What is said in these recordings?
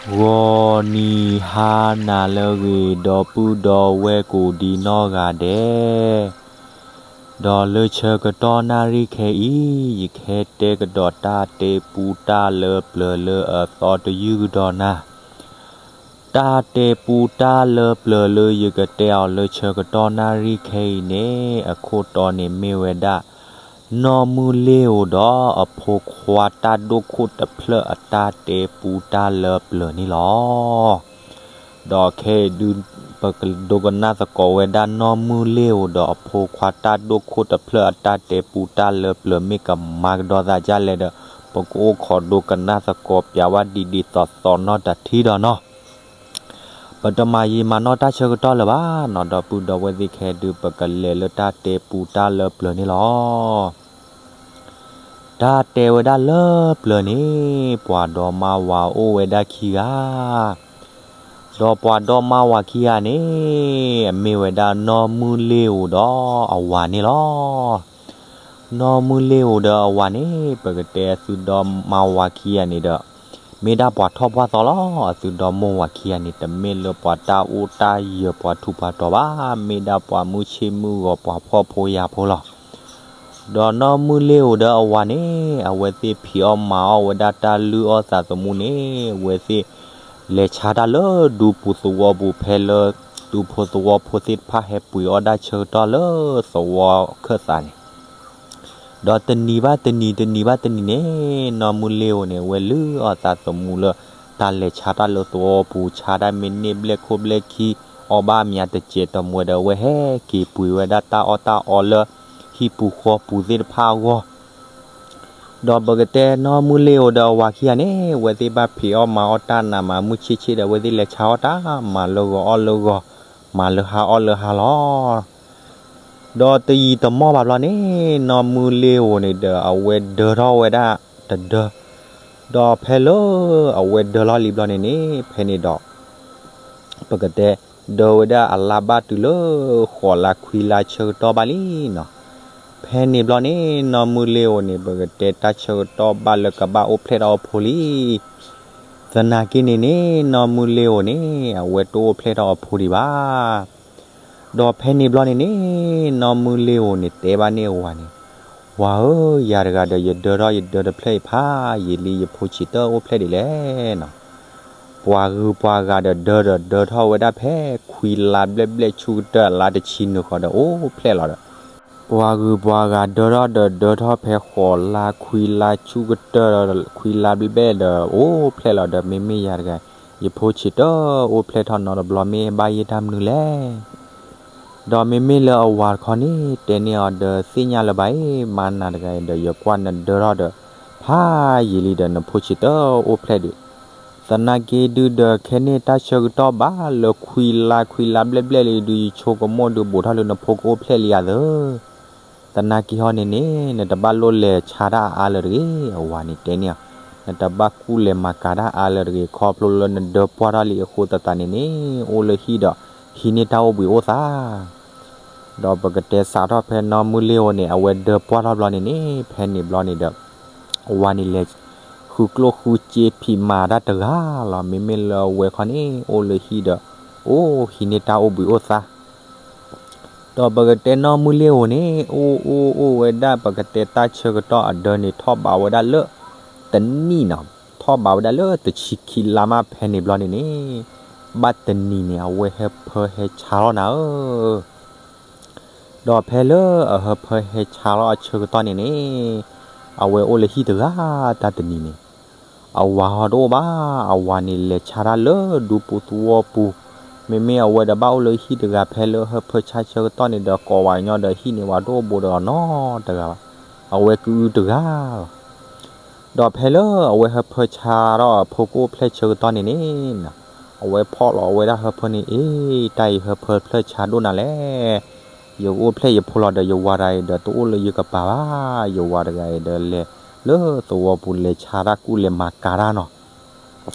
ဂီၤနံၤဟါနၤလၢအဂ့ၤ ဒီပုၢ်ဒီဝဲၢ်ကိးဒံနီၢ်ဂၤဒဲး, ဒီးလၢဆၢကတီၢ်နၣ်ရံၣ်ခဲအံၤ ယကဟဲတဲကဒီးတၢ်တဲပူတၢ်လၢပျၢၤလၢအသီတယုၢ်ကဒီးနၤ. တၢ်တဲပူတၢ်လၢပျၢၤလၢယကတဲအီၤလၢဆၢကတီၢ်နၣ်ရံၣ်ခဲအံၤန့ၣ် အခိၣ်တီန့ၣ်မ့ၢ်ဝဲဒၣ် နီၢ်မုၢ်လ့ၤဧိၤဒီးအဖိခွါတၢ်ဒိၣ်ခိၣ်တဖျၢၣ်အတၢ်တဲပူတၢ်လၢပျၢၤန့ၣ်လီၤ. ဒီးခဲအံၤဒုး ပကဒိကနၣ်သကိးဝဲဒၣ်နီၢ်မုၢ်လ့ၤဧိၤဒီးအဖိခွါတၢ်ဒိၣ်ခိၣ်တဖျၢၣ်အတၢ်တဲပူတၢ်လၢပျၢၤ မ့ၢ်ကမၤကဒီးသးဒ်လဲၣ်ဒီး ပကအိၣ်ခိးဒိကနၣ်သကိးပျးဝဲဒ်ဒ်သိးသိးနီၢ်တထံၣ်ဒီးနီၤ. ပတမၤယံာ်မၤနီၢ်တၢ်ဆၢကတီၢ်လၢၤဘၣ်နီၤ, ဒီပုၢ်ဒီဝဲၢ်သ့ၣ် ခဲအံၤဒုး ပကလဲၤလၢတၢ်တဲပူတၢ်လၢပျၢၤန့ၣ်လီၤ. တၢ်တဲဝဲဒၣ်လၢပျၢၤန့ၣ် ပှၤဒီမါဝၤအိၣ်ဝဲဒၣ်ခံဂၤ, ဒီးပှၤဒီမါဝၤခံဂၤန့ၣ် အမ့ၢ်ဝဲဒၣ်နီၢ်မုၢ်လ့ၤဧိၤဒီးအဝၤန့ၣ်လီၤ. နီၢ်မုၢ်လ့ၤဧိၤဒီးအဝၤန့ၣ် ပကတဲအသုဒီမါဝၤခံဂၤန့ၣ်ဒီး မ့ၢ်ဒၣ်ပှၤထီၣ်ပှၢ်သီလီၤ. အသုဒီမိၢ်ဝၤခံဂၤန့ၣ် တမ့ၢ်လၢပှၤတၢ်အိၣ်တၢ်ယၢၤပှၤထူးပှၤတီၤဘၣ်, မ့ၢ်ဒၣ်ပှၤမုၢ်ဆ့ၣ်မုၢ်ဂီၤ ပှၤဖှီၣ်ဖိယာ်ဖိလီၤ. ဒီးနီၢ်မုၢ်လ့ၤဧိၤဒီးအဝၤန့ၣ် အဝဲသ့ၣ်ဖံးအီၣ်မၤအီၣ်ဝဲဒၣ်တၢ်လုၢ်အီၣ်သးသမူန့ၣ် အဝဲသ့ၣ်လဲၤဆါတၢ်လၢဒူပူၤသဝီပူၤ ဖဲလၢဒူဖိသဝီဖိသ့ၣ်တဖၣ်ဟဲပှ့ၤအီၣ်ဒၣ်ဆၢကတီၢ်လၢသဝီခၢၣ်သးန့ၣ် ဒီးတနံၤဘၣ်တနံၤ တနံၤဘၣ်တနံၤန့ၣ် နီၢ်မုၢ်လ့ၤဧိၤန့ၣ် အဝဲလုၢ်အီၣ်သးသမူလၢ တၢ်လဲၤဆါတၢ်လၢသဝီပူၤ ဆါတၢ်မ့ၢ်န့ၢ်ဘျဲၣ်ခိၣ်ဘျဲၣ်ခံ အီၣ်ဘၣ်မးတစဲးတမှဲဒီး အဝဲဟဲက့ၤပှ့ၤဝဲဒၣ်တၢ်အီၣ်တၢ်အီလၢ ဟံၣ်ပူၤဃီပူၤသ့ၣ်တဖၣ်အဂီၢ် ဒီးပကတဲနီၢ်မုၢ်လ့ၤဧိၤဒီးအဝၤခံဂၤန့ၣ် အဝဲသ့ၣ်ဘၣ်ဖံးအီၣ်မၤအီၣ်တၢ်နးမၤမုၢ်ဆ့ၣ်ဆ့ၣ်ဒီး အဝဲသ့ၣ်လဲၤဆါအီၣ်တၢ် မၤလၢဂီၤအီၣ်လၢဂီၤ, မၤလၢဟါအီၣ်လၢဟါလီၤ. ဒီးတယံာ်တမီၢ်ဘၣ်ဘျီန့ၣ် နီၢ်မုၢ်လ့ၤဧိၤန့ၣ်ဒီး အဝဲဒၢထီၣ်ဝဲဒၣ်တဒၢ, ဒီးဖဲလၢအဝဲဒၢထီၣ်လံဘျီန့ၣ်န့ၣ် ဖဲန့ၣ်ဒီး ပကတဲ ဒၢဝဲဒၣ်အလါဘၣ်တုၤလၢဃိးလါခွံလါဆၢကတီၢ်ဘၣ်လံနီၤ. ဖဲန့ၣ်ဘျီန့ၣ် နီၢ်မုၢ်လ့ၤဧိၤန့ၣ် ပကတဲတၢ်ဆၢကတီၢ်ဘၣ်လၢကဘၣ်အိၣ်ဖျဲၣ်ထီၣ်အီဖိလံ. သနာ်က့န့ၣ်န့ၣ် နီၢ်မုၢ်လ့ၤဧိၤန့ၣ် အဝဲတအိၣ်ဖျဲၣ်ထီၣ်အီဖိဒံးဘၣ်. ဒီးဖဲန့ၣ်ဘျီန့ၣ်န့ၣ် နီၢ်မုၢ်လ့ၤဧိၤန့ၣ် တဲဘၣ်န့ၢ်အဝၤန့ၣ်, ဝၤဧၢ, ယၤတဂၤဒီး ယဒၢထီၣ်ယဒၢတဖျၢၣ်အံၤဖးယံာ်လံ ယဖိဆံးတၢ်အိၣ်ဖျဲၣ်ဒ်လဲၣ်နီၤ. ပှၤဂုၤပှၤဂၤဒီးဒၢဒီးဒၢထီၣ်ဝဲဒၣ်ဖဲ ခွံလါဘျဲၣ်ဘျဲၣ်ဆူကတၢၢ်အလါတဆံနုာ်ဃီဒီးအိၣ်ဖျဲၣ်လီၤဒီး ပှၤဂုၤပှၤဂၤဒၢထီၣ်ဒီးဒၢထီၣ်ဖဲဃိးလါခွံလါဆူကတၢၢ် ခွံလါဘျဲၣ်ဘျဲၣ်ဒီးအိၣ်ဖျဲၣ်လီၤဒီး မ့မ့ၢ်ယၤတဂၤ ယဖိဆံးတၢ်အိၣ်ဖျဲၣ်ထီၣ်နီတဘျီ မ့ၢ်ဘၣ်ယဲၢ်တၢ်မနုၤလဲၣ်. ဒီးမ့မ့ၢ်လၢအဝၤတခီန့ၣ် တဲန့ၢ်အီၤဒီး သ့ၣ်ညါလၢၤဘၣ်အံၤ မါနၤတဂၤအံၤဒီး ယကွၢ်နဒၢထီၣ်ဒီး ဖးယံာ်လံဒီး နဖိဆံးတၢ်အိၣ်ဖျဲၣ်ဒံး. သနာ်က့ဒုဒီး ခဲန့ၣ်တၢ်ဆၢကတီၢ်ဘၣ်လၢခွံလါခွံလါဘျဲၣ်ဘျဲၣ်လံဒု ယဆိကမိၣ်ဒု ဘူးထီၣ်လၢနဖိကအိၣ်ဖျဲၣ်လံဧါသၢ. သနာ်က့ဟီန့ၣ်န့ၣ် နတဘၣ်လိၣ်လဲၤဆါတၢ်အါလၢၤတဂ့ၤ အဝၤန့ၣ်တဲန့ၢ်အီၤ, နတဘၣ်ကူၣ်လဲၤမၤကၤတၢ်အါလၢၤတဂ့ၤ ခီဖျိလၢနဒၢပှၢ်ထီၣ်လံအဃိသတးန့ၣ်န့ၣ် အိၣ်လၢဟံၣ်ဒီး ဟံးန့ၢ်တၢ်အိၣ်ဘှံးအိၣ်သါ ဒီးပကတဲစးထီၣ်ဖဲနီၢ်မုၢ်လ့ၤဧိၤန့ၣ် အဝဲဒၢပှၢ်ထီၣ်ဘျီန့ၣ်န့ၣ် ဖဲန့ၣ်ဘျီန့ၣ်ဒီး အဝၤန့ၣ်လဲၤ ဃုကျိၣ်ဃုစ့ဖံးမၤတၢ်တဂၤလီၤ. မ့မ့ၢ်လၢအဝဲခီန့ၣ် အိၣ်လၢဟံၣ်ဒီး အိၣ်ဟံးန့ၢ်တၢ်အိၣ်ဘှံးအိၣ်သါ ဒီးပကတဲနီၢ်မုၢ်လ့ၤဧိၤန့ၣ် အိၣ်အိၣ်အိၣ်ဝဲဒၣ် ပကတဲတၢ်ဆၢကတီၢ်အဒၢန့ၣ် ထီၣ်ဘးဝဲဒၣ်လၢ တနံၣ်နီၤ, ထီၣ်ဘးဝဲဒၣ်လၢတဆံခံလါမး ဖဲန့ၣ်ဘျီန့ၣ်န့ၣ် ဘၣ်တနံၤန့ၣ် အဝဲဟၢဖၢဟဲဆါလီၤနၤဧၢ ဒီးဖဲလၢအဟၢဖၢဟဲဆါလီၤအဆၢကတီၢ်န့ၣ်န့ၣ် အဝဲအိၣ်လၢဟံၣ်တဂၤတၢ်တနံၤန့ၣ် အဝၤဟီတအိၣ်ဘၣ်, အဝၤန့ၣ်လဲၤဆါတၢ်လၢဒူပူၤသဝီပူၤ, မ့မ့ၢ်အဝဲဒီးဘၣ်အိၣ်လၢဟံၣ်တဂၤ ဖဲလၢဟၢဖၢဆါဆၢကတီၢ်န့ၣ်ဒီး ကိးဝဲညီဒီးဟံၣ်န့ၣ် ဝၤတအိၣ်ဘူးဒီးအီၤနီတဂၤဘၣ်, အဝဲကအုတဂၤလီၤ. ဒီးဖဲလၢအဝဲဟၢဖၢဆါထီၣ်အဖိကအိၣ်ဖျဲၣ်ဆၢကတီၢ်န့ၣ်န့ၣ် အဝဲဖီၣ်လီၤဝဲဒၣ်ဟၢဖၢန့ၣ် အ့ တၢ်အံၤဟၢဖၢဖျၢၣ်ဆါဒိၣ်နၤလဲၣ်, ယကအိၣ်ဖျဲၣ်ယဖိလီၤဒီး ယဝၤတဂၤအံၤဒီးတအိၣ်လၢယကပၤဘၣ်, ယဝၤတဂၤအံၤဒီးလဲၤလၢသဝီပူၤလဲၤဆါတၢ်ကူၣ်လဲၤမၤကၤတၢ်နီၤ.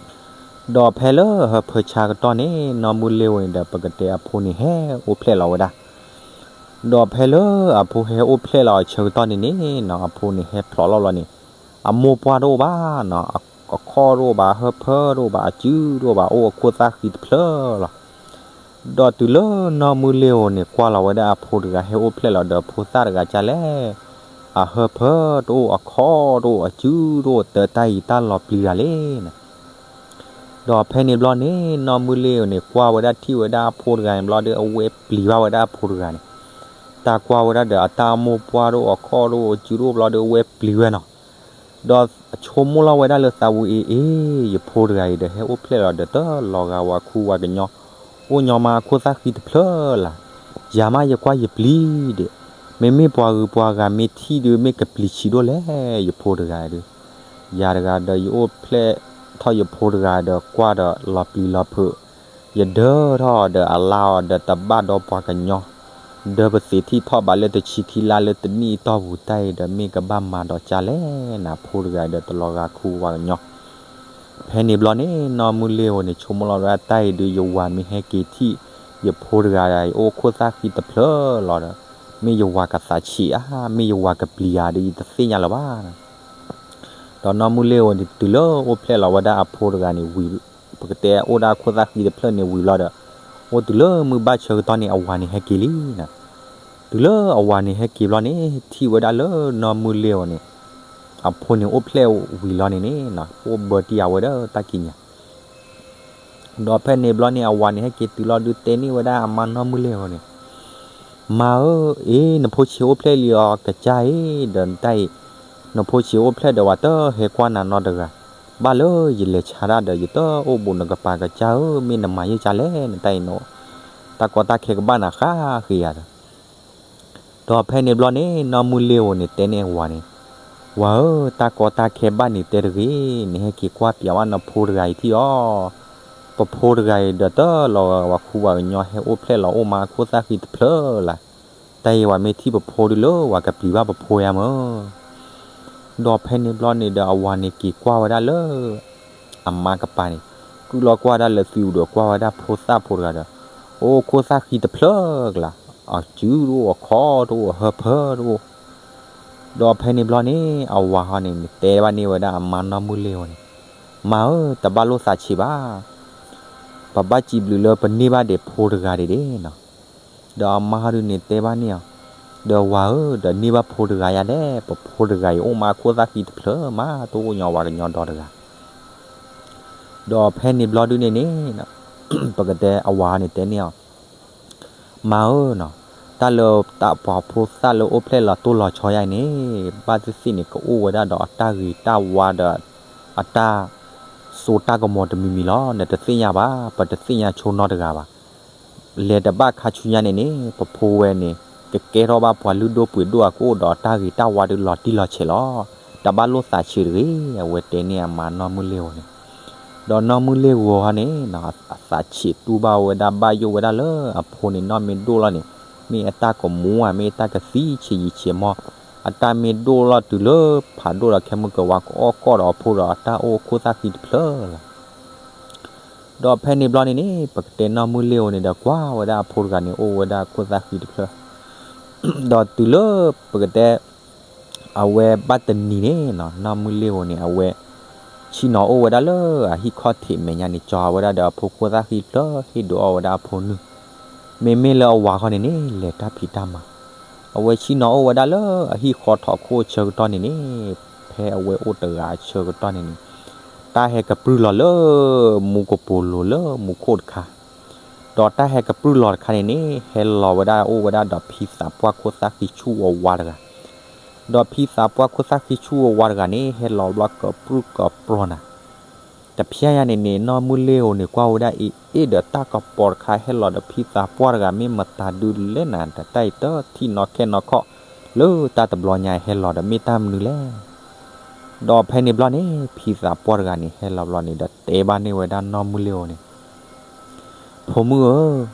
ဒီးဖဲလၢဟၢဖၢဆါကတီၢ်န့ၣ် နီၢ်မုၢ်လ့ၤဧိၤန့ၣ်ဒီး ပကတဲအဖိန့ၣ်ဟဲအိၣ်ဖျဲၣ်လီၤဝဲဒၣ်, ဒီးဖဲလၢအဖိဟဲအိၣ်ဖျဲၣ်လီၤအဆၢကတီၢ်န့ၣ်န့ၣ်နီၤ အဖိန့ၣ်ဟဲဖျိးလီၤဘျီန့ၣ် အမိၢ်ပှၢ်တအိၣ်ဘၣ်နီၤ အခီၣ်တအိၣ်ဘၣ်, အဟၢဖၢတအိၣ်ဘၣ်, အစုတအိၣ်ဘၣ်, အိၣ်အခိၣ်သၣ်ဃံတဖျၢၣ်လီၤ. ဒီးတုၤလၢနီၢ်မုၢ်လ့ၤဧိၤန့ၣ် ကွၢ်လီၤဝဲဒၣ်အဖိတဂၤ ဟဲအိၣ်ဖျဲၣ်လီၤဒီးဖိသၣ်တဂၤကၢ်လဲၣ်, အဟၢဖၢတအိၣ်, အခီၣ်တအိၣ်, အစုတအိၣ်, တၢ်တၢ်အံၤတၢ်လီၤပျံၤတၢ်လံန့ၣ်. ဒီးဖဲန့ၣ်ဘျီန့ၣ် နီၢ်မုၢ်လ့ၤဧိၤန့ၣ် ကွၢ်ဝဲဒၣ်ထံၣ်ဝဲဒၣ်အဖိတဂၤန့ၣ်ဘျီဒီး အဝဲပျံၤဘၣ်ဝဲဒၣ်အဖိတဂၤန့ၣ်, တၢ်ကွၢ်ဝဲဒၣ်ဒီးအတၢ်အမိၢ်ပှၢ်တအိၣ်, အခီၣ်တအိၣ်, အစုတအိၣ်ဘျီဒီး အဝဲပျံၤဝဲနီၤ. ဒီးဆိကမိၣ်လီၤဝဲဒၣ်လၢသးဝံၤအ့ၣ်အ့ၣ်, ယဖိတဂၤအံၤဒီး ဟဲအိၣ်ဖျဲၣ်လီၤဒီး တလီၤဂာ်ဝၤခူဝၤကညီ, အိၣ်ညီမးအခိၣ်သၣ်ဃံတဖျၢၣ်လၢ်, ယၤမးယကွၢ်ယပျံၤဒဲး, မ့မ့ၢ်ပှၤဂုၤပှၤဂၤမ့ၢ်ထံၣ်ဒုး မ့ၢ်ကပျံၤဆံးဒိၣ်လဲၣ် ယဖိတဂၤဒုး. ယၤတဂၤဒီး ယအိၣ်ဖျဲၣ်ထီၣ်ယဖိတဂၤဒီး ကွၢ်ဒီးလီၤပျံၤလီၤဖုး, ယဒၢထီၣ်အီၤဒီးအလါအီၤဒီး တဘၣ်ဒီးပှၤကညီ, ဒီးပသ့ၣ်ထံၣ်ထီၣ်ဘၣ်လၢတဆံခံလါလၢတနံၣ်အတီၢ်ပူၤတၢ်အံၤဒီး မ့ၢ်ကဘၣ်မၤဒီးကၢ်လဲၣ်နၤ ဖိတဂၤအံၤဒီး တလီၤဂာ်ခူဝၤကညီ. ဖဲန့ၣ်ဘျီန့ၣ် နီၢ်မုၢ်လ့ၤဧိၤန့ၣ် ဆိကမိၣ်လီၤဝဲဒၣ်တၢ်အံၤဒုး ယဝၤမ့ၢ်ဟဲက့ၤထံၣ် ယဖိတဂၤအံၤ အိၣ်ခိၣ်သၣ်ဃံတဖျၢၣ်လီၤဒီး မ့ၢ်ယဝၤကသးဆံးဧါ, မ့ၢ်ယဝၤကပျံၤဧါဒီး ယတသ့ၣ်ညါလၢၤဘၣ်. ဒီးနီၢ်မုၢ်လ့ၤဧိၤန့ၣ် တုၤလၢအိၣ်ဖျဲၣ်လီၤဝဲဒၣ်အဖိတဂၤန့ၣ်ဝံၤ, ပကတဲအိၣ်ဒၣ်အခိၣ်သၣ်ဃံတဖျၢၣ်န့ၣ်ဝံၤလီၤဒီး, အိၣ်တုၤလၢမုၢ်ဘၣ်ဆၢကတီၢ်န့ၣ် အဝၤန့ၣ်ဟဲက့ၤလံနၤ. တုၤလၢအဝၤန့ၣ်ဟဲက့ၤဘျီန့ၣ် ထံၣ်ဝဲဒၣ်လၢနီၢ်မုၢ်လ့ၤဧိၤန့ၣ် အဖိန့ၣ်အိၣ်ဖျဲၣ်ဝံၤလီၤန့ၣ်န့ၣ် အိၣ်ဘၢတံၢ်အဝဲဒၣ်တၢ်ကံးညာ် ဒီးဖဲန့ၣ်ဘျီန့ၣ် အဝၤန့ၣ်ဟဲက့ၤတုၤလီၤဒုး တဲန့ၢ်ဝဲဒၣ်အမါနီၢ်မုၢ်လ့ၤဧိၤန့ၣ်, မါဧၢ, အ့ နဖိဆံးအိၣ်ဖျဲၣ်လံအီၤကစၢ်အံၤ, ဒီးနတၢ်အံၤ, နဖိဆံးအိၣ်ဖျဲၣ်ဒီး ပှၤတဟဲကွၢ်နၤနီတဂၤ, ဘၣ်လၢယလဲၤဆါတၢ်ဒီး ယတအိၣ်ဘူးနကပၤကစၢ်ဧၢ, မ့ၢ်နမၤယဲၢ်ကၢ်လဲၣ် နတၢ်အံၤ, တၢ်ကီတၢ်ခဲကဘၣ်နၤဃၣ်ဃ့ယၤဒီး ဒီးဖဲန့ၣ်ဘျီန့ၣ် နီၢ်မုၢ်လ့ၤဧိၤန့ၣ် တဲန့ၢ်အဝၤန့ၣ်, ဝၤဧၢ, တၢ်ကီတၢ်ခဲဘၣ်န့ၣ်တဲတဂ့ၤ, နဟဲက့ၤကွၢ်ပျးဝဲနဖိတဂၤအံၤထံၣ်အီၤ, ပဖိတဂၤအံၤဒီးတလီၤဂာ်ဝၤခူဝၤကညီ ဟဲအိၣ်ဖျဲၣ်လီၤအိၣ်မးအခိၣ်သၣ်ဃံတဖျၢၣ်လၢ်, တၢ်အံၤဝၤမ့ၢ်ထံၣ်ပဖိဒုလၢ ဝၤကပျံၤဘၣ်ပဖိယါမၢ် ဒီးဖဲန့ၣ်ဘျီန့ၣ်ဒီး အဝၤန့ၣ်က့ၤကွၢ်ဝဲဒၣ်လၢ အမါကပၤန့ၣ်, ကုၢ်လီၤကွၢ်ဒၣ်လၢသွံၣ်အူဒီးကွၢ်ဝဲဒၣ်ဖိသၣ်ဖိတဂၤဒီး, အိၣ်ခိၣ်သၣ်ဃံတဖျၢၣ်ကလါ, အစုတအိၣ် အခီၣ်တအိၣ် အဟၢဖၢတအိၣ်, ဒီးဖဲန့ၣ်ဘျီန့ၣ် အဝၤဟီန့ၣ် တဲဘၣ်န့ၢ်ဝဲဒၣ်အမါနီၢ်မုၢ်လ့ၤဧိၤန့ၣ်, မါဧၢ, တဘၣ်လိၣ်သးဆံးဘၣ် ပဘၣ်စံးဘျုးလၢပန့ၢ်ဘၣ်ဒံးဖိတဂၤဒံးဒံးနီၤ, ဒီးအမါဟီဒုန့ၣ်တဲဘၣ်န့ၢ်အီၤ, ဒီးဝၤဧၢ, ဒီးန့ၢ်ဘၣ်ဖိတဂၤယါဒဲး, ပဖိတဂၤအံၤအိၣ်မးအခိၣ်သၣ်ဃံတဖျၢၣ်မး တအိၣ်ညီဝၤကညီဒီတဂၤ ဒီးဖဲန့ၣ်ဘျီဒုန့ၣ်န့ၣ်, ပကတဲအဝၤန့ၣ်တဲန့ၢ်အီၤ, မါဧၢနီၤ, တၢ်လၢတၢ်ပှၤဖိသၣ်လၢအိၣ်ဖျဲၣ်လီၤတိၢ်လီၤဆီယါအံၤန့ၣ်, ဘၣ်သ့ၣ်သ့ၣ်န့ၣ် ကအိၣ်ဝဲဒၣ်ဒီးအတၢ်ဂ့ၤတၢ်ဝါဒီး အတၢ်စိတၢ်ကမီၤတမံၤမံၤလီၤ. နတသ့ၣ်ညါဘၣ်, ပတသ့ၣ်ညါဆိနီတဂၤဘၣ်. လဲၤတဘၣ်ခါဆူညါန့ၣ်န့ၣ် ပဖိဝဲန့ၣ် ကကဲထီၣ်ဘၣ်ပှၤလုၢ်ဒိၣ်ပှ့ၤဒိၣ်အကအိၣ်ဒီးအတၢ်ဂ့ၤတၢ်ဝါဒုးလီၤတံၢ်လီၤဆဲးလီၤ. တဘၣ်လိၣ်သးဆံးတဂ့ၤ, အဝဲတဲန့ၢ်အမါနီၢ်မုၢ်လ့ၤဧိၤန့ၣ်. ဒီးနီၢ်မုၢ်လ့ၤဧိၤန့ၣ် အသးဆံးတူၢ်ဘၣ်ဝဲဒၣ် ဘၣ်ယိၣ်ဝဲဒၣ်လၢအဖိန့ၣ် နီၢ်မ့ၢ်ဒိၣ်လီၤန့ၣ် မ့ၢ်အတၢ်ကမူဧါ, မ့ၢ်အတၢ်ကသံဆံးယံာ်ဆံးမီၢ်, အတၢ်မ့ၢ်ဒိၣ်လီၤတုၤလၢဖးဒိၣ်ဒီး ခဲမုၢ်ကဝါကအီၣ်ကီၢ်ဒီးအဖိဒီးအတၢ်အိၣ်အခိၣ်သၣ်ဃံတဖျၢၣ်လီၤ. ဒီးဖဲန့ၣ်ဘျီန့ၣ်န့ၣ် ပကတဲနီၢ်မုၢ်လ့ၤဧိၤန့ၣ်ဒီး ကွၢ်ဝဲဒၣ်အဖိတဂၤန့ၣ် အိၣ်ဝဲဒၣ်ခိၣ်သၣ်ဃံတဖျၢၣ် ဒီးတုၤလၢပကတဲ အဝဲဘၣ်တနံၤန့ၣ်နီၤ နီၢ်မုၢ်လ့ၤဧိၤန့ၣ် အဝဲ ဆ့ၣ်နီၤအိၣ်ဝဲဒၣ်လၢအဟံၣ်ခီၣ်ထံးမဲာ်ညါန့ၣ် ကၠီၤဝဲဒၣ်ဒီးအဖိခိၣ်သၣ်ဃံတဖျၢၣ် ဟ့ၣ်ဒုးအီၣ်ဝဲဒၣ်အဖိနုၢ်. မ့မ့ၢ်လၢအဝၤဃီန့ၣ်န့ၣ် လဲၤတၢ်ဖံးတၢ်မၤ အဝဲဆ့ၣ်နီၤအိၣ်ဝဲဒၣ်လၢအဟံၣ်ဃီထီၣ်ခိၣ်အဆၢကတီၢ်န့ၣ်န့ၣ် ဖဲအဝဲအိၣ်တဂၤအဆၢကတီၢ်န့ၣ်န့ၣ် တၢ်ဟဲကပြုၢ်လီၤလၢမူကပိာ်လိၤလၢမူခိၣ်တခါ ဒီးတၢ်ဟဲကပြုၢ်လီၤတခါန့ၣ်န့ၣ် ဟဲလီၤဝဲဒၣ်အိၣ်ဝဲဒၣ်ဒီးဖံသးပှၢ်ခိၣ်သၣ်ဃံဆူၣ်အဝါတဂၤ ဒီးဖံသးပှၢ်ခိၣ်သၣ်ဃံဆူၣ်အဝါတဂၤန့ၣ် ဟဲလီၤဘျီကပြုၢ်ကပြီၤနၤ တဖျဲညါန့ၣ်န့ၣ် နီၢ်မုၢ်လ့ၤဧိၤန့ၣ် ကွၢ်ဝဲဒၣ်အ့ၣ်အ့ၣ်ဒီး တၢ်ကပီၤတခါဟဲလီၤဒီးဖံသးပှၢ်တဂၤ မ့ၢ်မတၤဒုလဲၣ်နၤ တၢ်အံၤတထံၣ်နီၣ်ခဲနီၣ်ခီၣ် လၢတၢ်တဘျီညါဟဲလီၤဒီးမ့ၢ်တၢ်မနုၤလဲၣ်. ဒီးဖဲန့ၣ်ဘျီန့ၣ် ဖံသးပှၢ်တဂၤန့ၣ် ဟဲလီၤဘျီန့ၣ်ဒီးတဲဘၣ်န့ၢ်ဝဲဒၣ်နီၢ်မုၢ်လ့ၤဧိၤန့ၣ် ဖိမုၣ်ဧၢ,